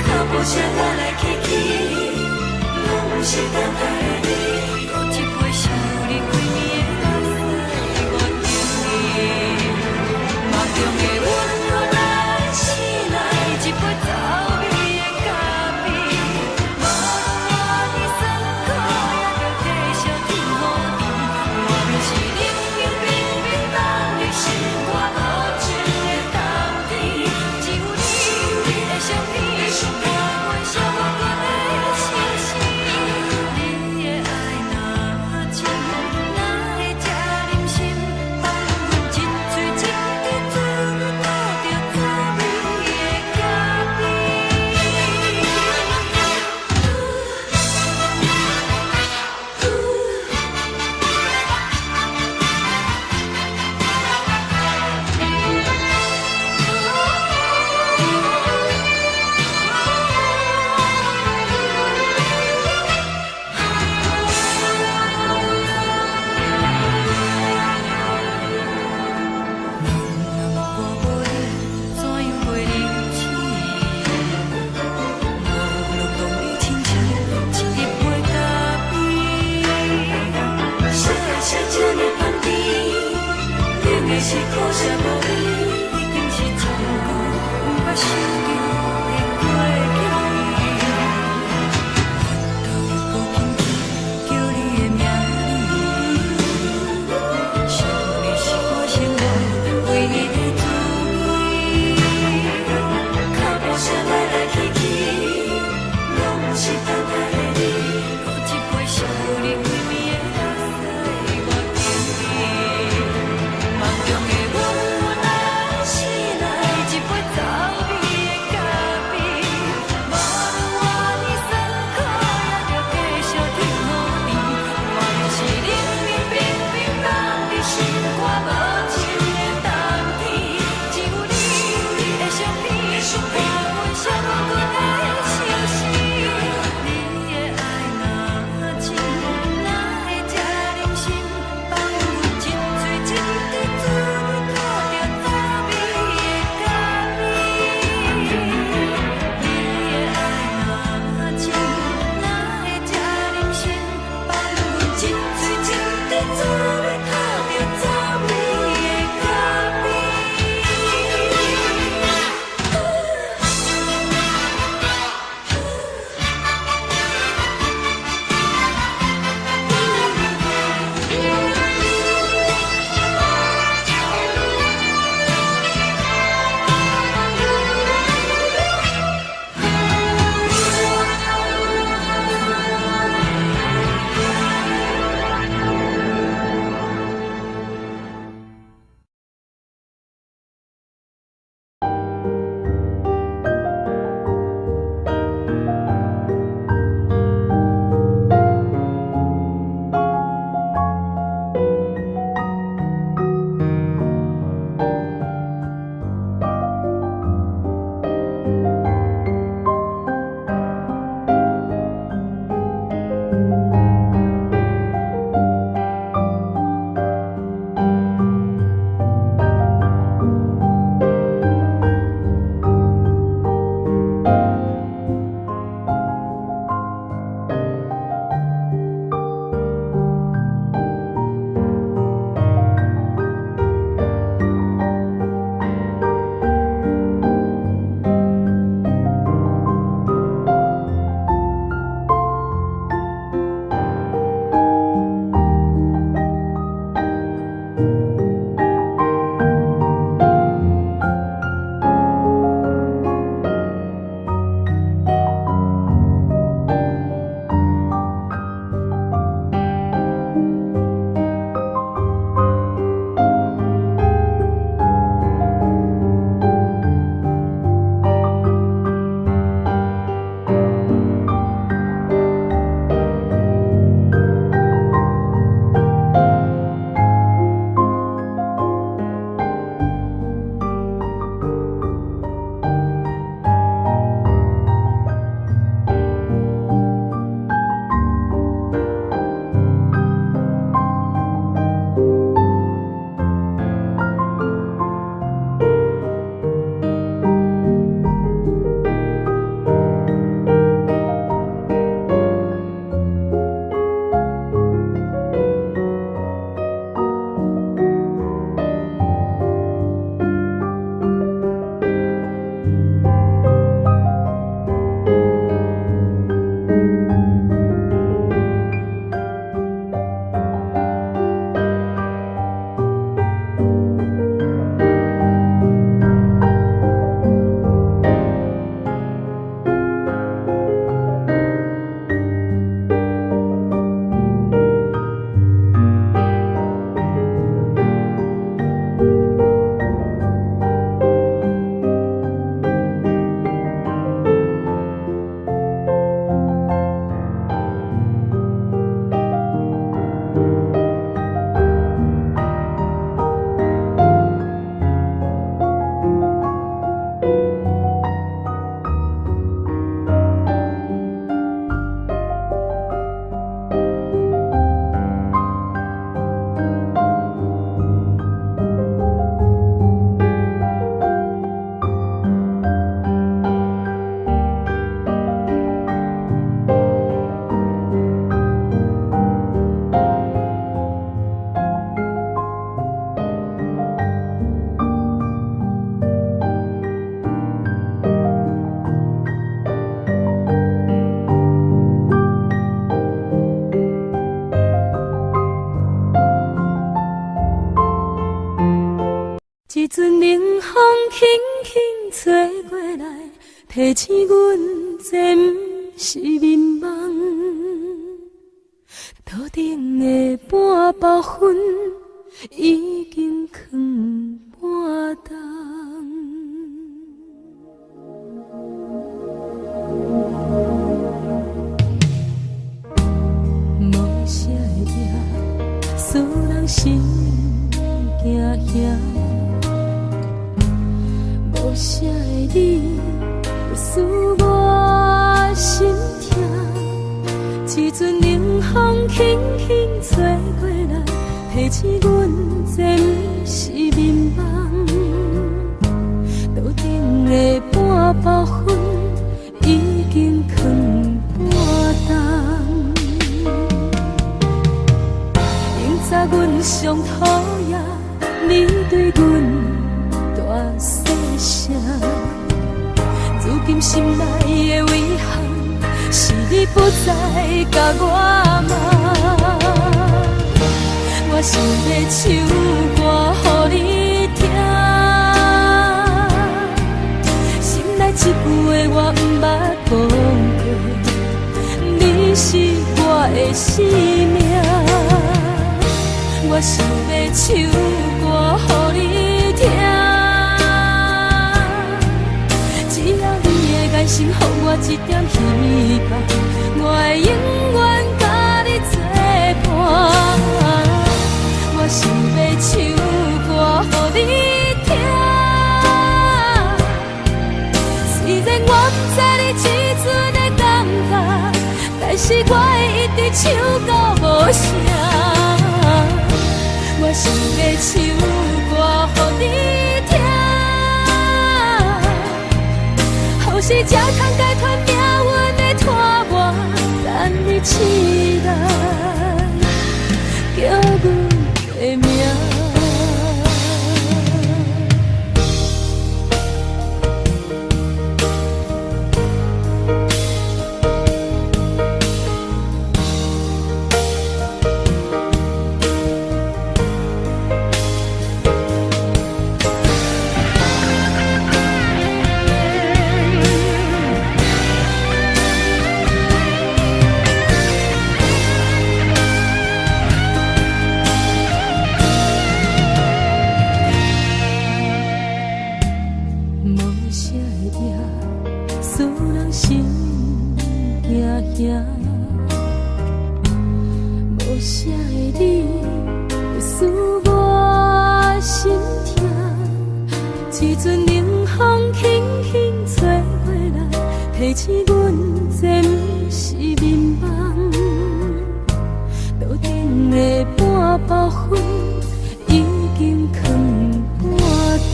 腳步聲來來去去，攏毋是等待的你。閣一杯想你規暝的目屎，我敬你。夢中的阮予咱醒來，一杯走味的咖啡。無論偌尼酸苦，也著繼續天雨甜。外面是冷冷冰冰冬日，心肝無情的冬天。只有你，你的相片，陪阮寂寞的相思。你的愛若真，哪會這忍心放阮一喙一滴水，吐著滋味的咖啡？若我無你，怎樣過日子？無論當你親像一杯咖啡。啥會啥這呢香甜？冷的是可惜無你，已經是真久毋捌想著的過去。頭又閣輕輕叫你的名字，想你是我生活唯一的滋味。腳步聲來來去去，攏毋是等待的你。閣一杯想你規暝的目屎，我敬你。夢中的阮予咱提醒阮這毋是眠夢，桌頂的半包薰已經囥半冬。無聲的夜，使人心驚嚇。無聲的你，使我心痛。一陣冷風輕輕吹過來，提醒阮這毋是眠夢。桌頂的半包薰已經囥半冬。永早阮上討厭你對阮大細聲，如今心內的遺憾是你不再共我罵。我想欲唱歌予你聽，心內這句話我毋捌講過，你是我的生命。我想欲唱歌予你聽，只要你的眼神予我一點希望，我會永遠佮你作伴。我想欲唱歌予你聽，雖然我毋知你這陣的感覺，但是我會一直唱到無聲。我想欲唱歌予你聽，予是才通解脫命運的拖磨，等你起來叫阮的名。無聲的夜，使人心驚嚇。無聲的你，使我心痛。一陣冷風輕輕吹過來，提醒阮這毋是眠夢。桌頂的半包薰已經囥半冬。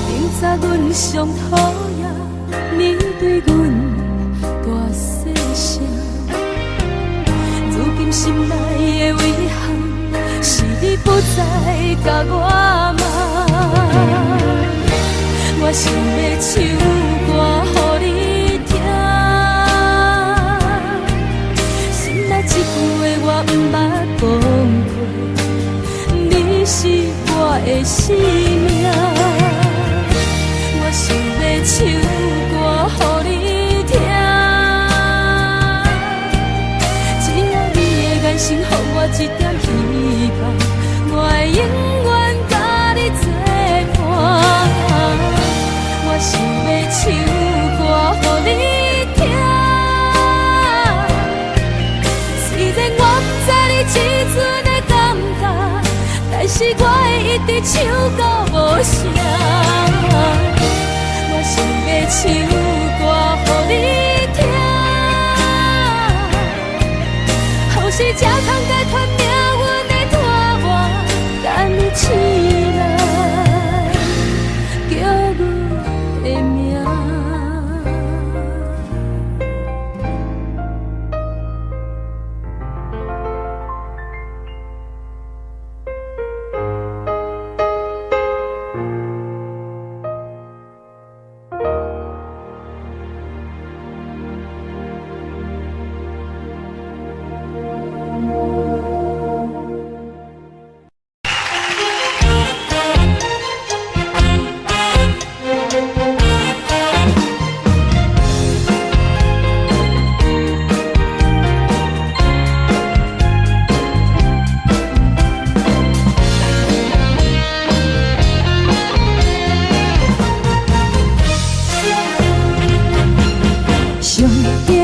永早阮上討厭你對阮大細聲，如今心內的遺憾是你不再共我罵。我想欲唱歌予你聽，心內這句話我毋捌講過，你是我的生命。我想欲唱歌予你聽，只要你的眼神予我一點希望，我會永遠佮你作伴。我想欲唱歌予你聽，雖然我毋知你這陣的感覺，但是我會一直唱到無聲。我想欲唱歌予你聽，予是才通解脫命運的拖磨，等你起來叫阮的名。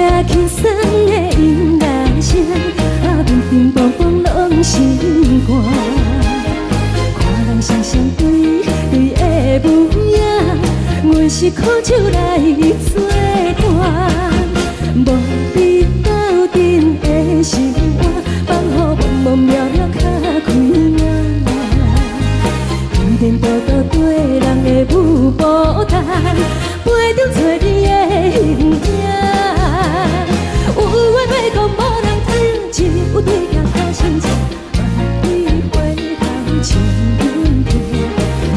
驚輕鬆的音樂聲，啊，乒乒乓乓攏心肝。看人雙雙對對的舞影，阮是苦酒來做伴，無比鬥陣的心肝，放予茫茫渺渺較開眼。天道道對人的舞步動，陪著找你的形影。有緣欲講無人聽，只有對鏡看親像，萬里回頭唱阮聽。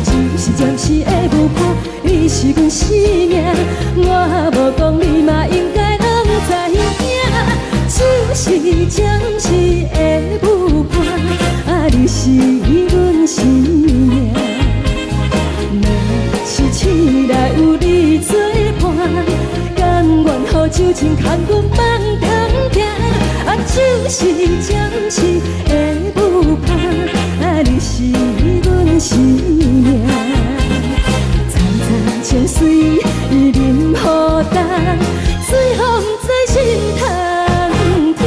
只是暫時的舞伴，你是阮生命，我無講你嘛應該攏知影。只是暫時的舞伴，啊，你是阮生命。若是醒來有你作伴，甘願予酒精牽阮放通行。啊，只是暫時的舞伴，啊，你是阮生命。層層情水淋予重，水予毋知心通疼。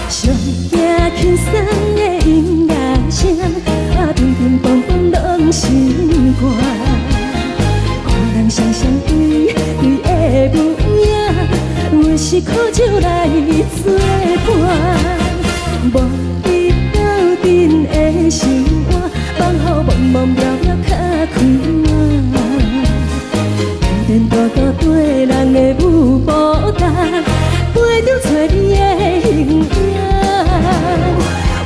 上驚輕鬆的音樂聲，啊，乒乒乓乓攏心肝。看人雙雙對對的舞影，阮是苦酒來作伴，無比鬥陣的心肝，放予茫茫渺渺較開眼。天道道對人的舞步動，陪著找你的形影。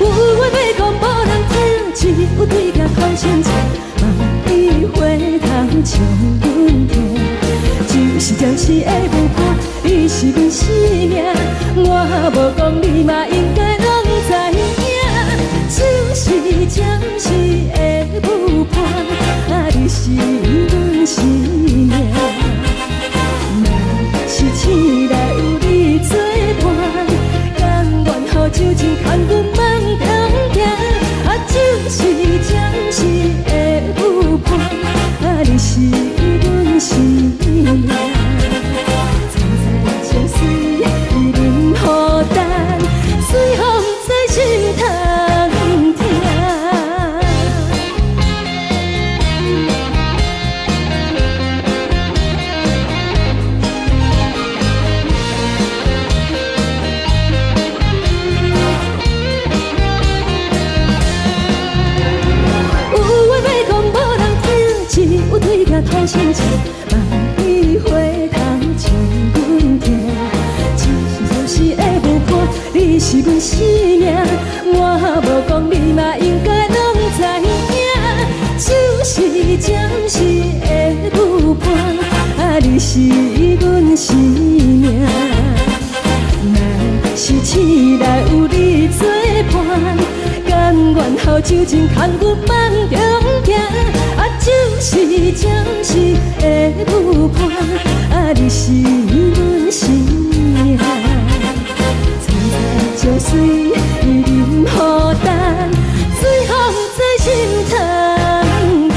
有緣欲講無人聽，只有對鏡看親像，萬里回頭唱阮聽。只是暫時的舞伴，你是阮生命，我無講你嘛應該攏知影。只是暫時的舞伴，啊，你是阮生命。若是醒來有你作伴，甘願予酒精牽阮放通行。啊，只是暫時的舞伴，啊，你是阮生命。層層情水淋予重，水予毋知心通疼。有緣欲講無人聽，只有對鏡看親像，萬里回頭唱阮聽。只是暫時的舞伴，你是阮生命，我無講你嘛應該攏知影。只是暫時的舞伴，啊，你是阮生命。若是醒來有你作伴，甘願予酒精牽阮放中行。啊，只是暫時的舞伴，啊，你是阮生命。層層情水淋予重，水予毋知心通疼。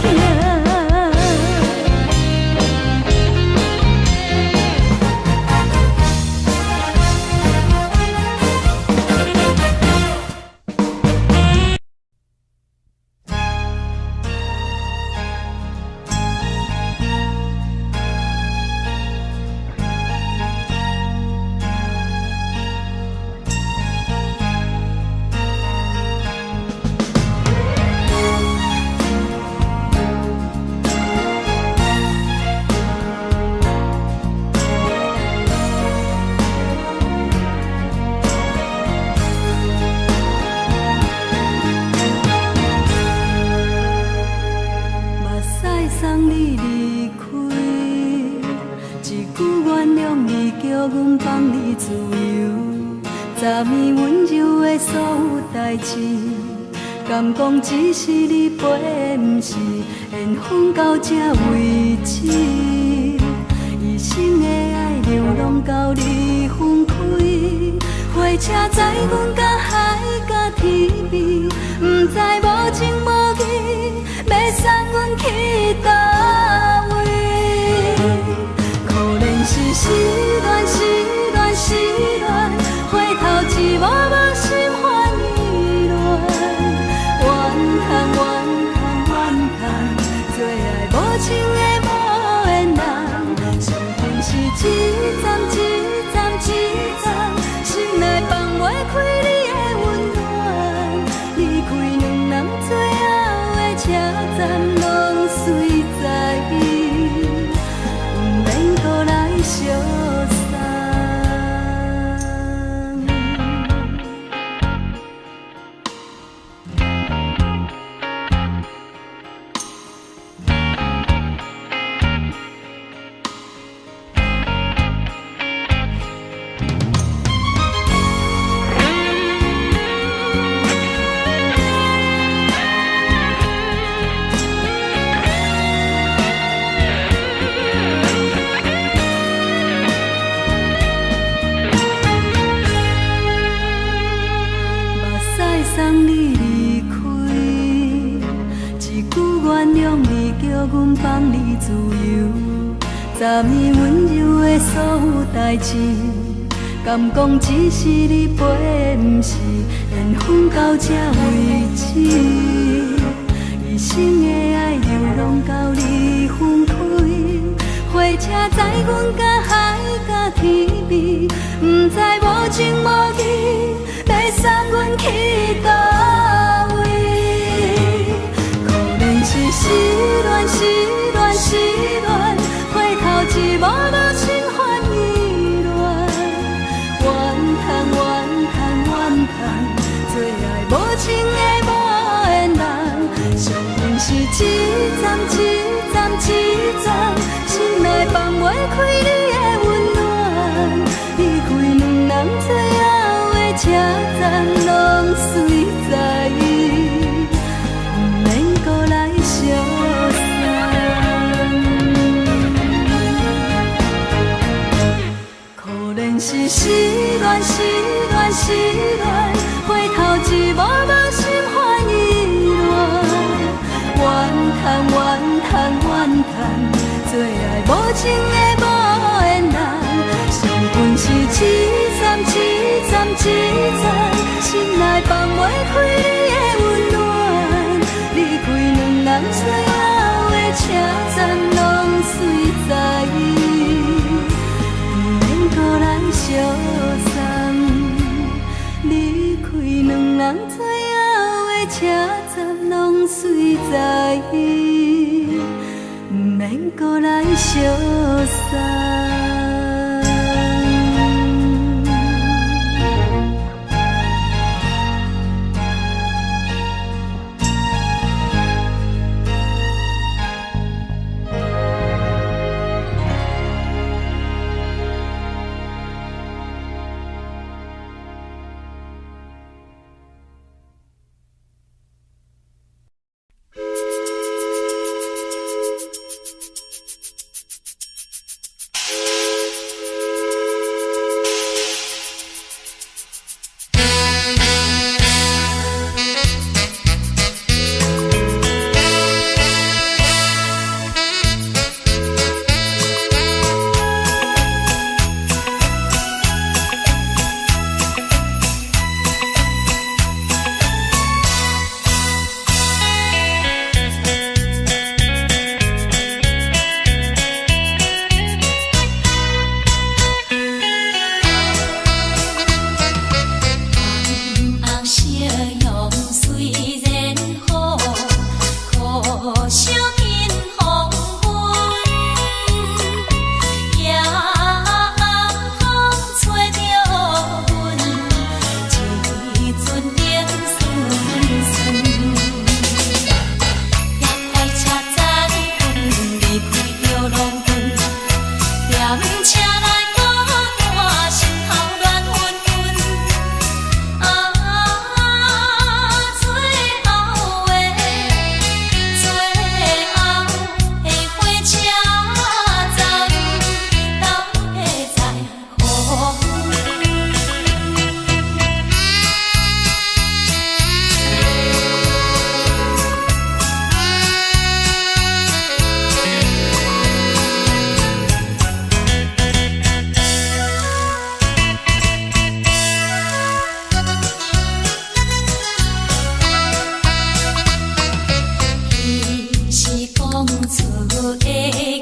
目屎送你離開，一句原諒你，叫阮放你自由。昨暝溫柔的所有代誌，敢講只是你陪，毋是緣分到這為止。一生的愛流浪到你分開，火車載阮到海角天邊，毋知無情無義。站攏隨在，毋免閣來相送。目屎送你離開，一句原諒你，叫阮放你自由。昨暝溫柔的所有代誌，敢講只是你陪，毋是緣分到這為止。一生的愛流浪到你分開，火車載阮甲海甲天邊，毋知無情無義欲送阮去佗位。可憐是失戀，失戀，失戀，回頭一幕幕心煩意亂。怨嘆怨嘆怨嘆，做愛無情的無緣人，上恨是這站這站這站，心內放袂開你的溫暖。離開兩人最後的車站，攏隨在，毋免閣來相送。可憐是失戀，失戀，失戀，回頭一幕幕心煩意亂。怨嘆怨嘆怨嘆，做愛無情的無緣人，上恨是這站這站這站，心內放袂開你的溫暖。離開兩人最後的車站，攏隨在，毋免閣來相送。離開兩人最後的車站，攏隨在，毋免閣來相送。紅夕陽雖然好，可惜見黃昏。夜暗風吹著阮，一陣冷酸酸。遐快車站，阮離開著浪陣，踮車內孤單，心頭亂暈暈。啊，最後的最後的火車站，敢會再予阮？彼是講出的。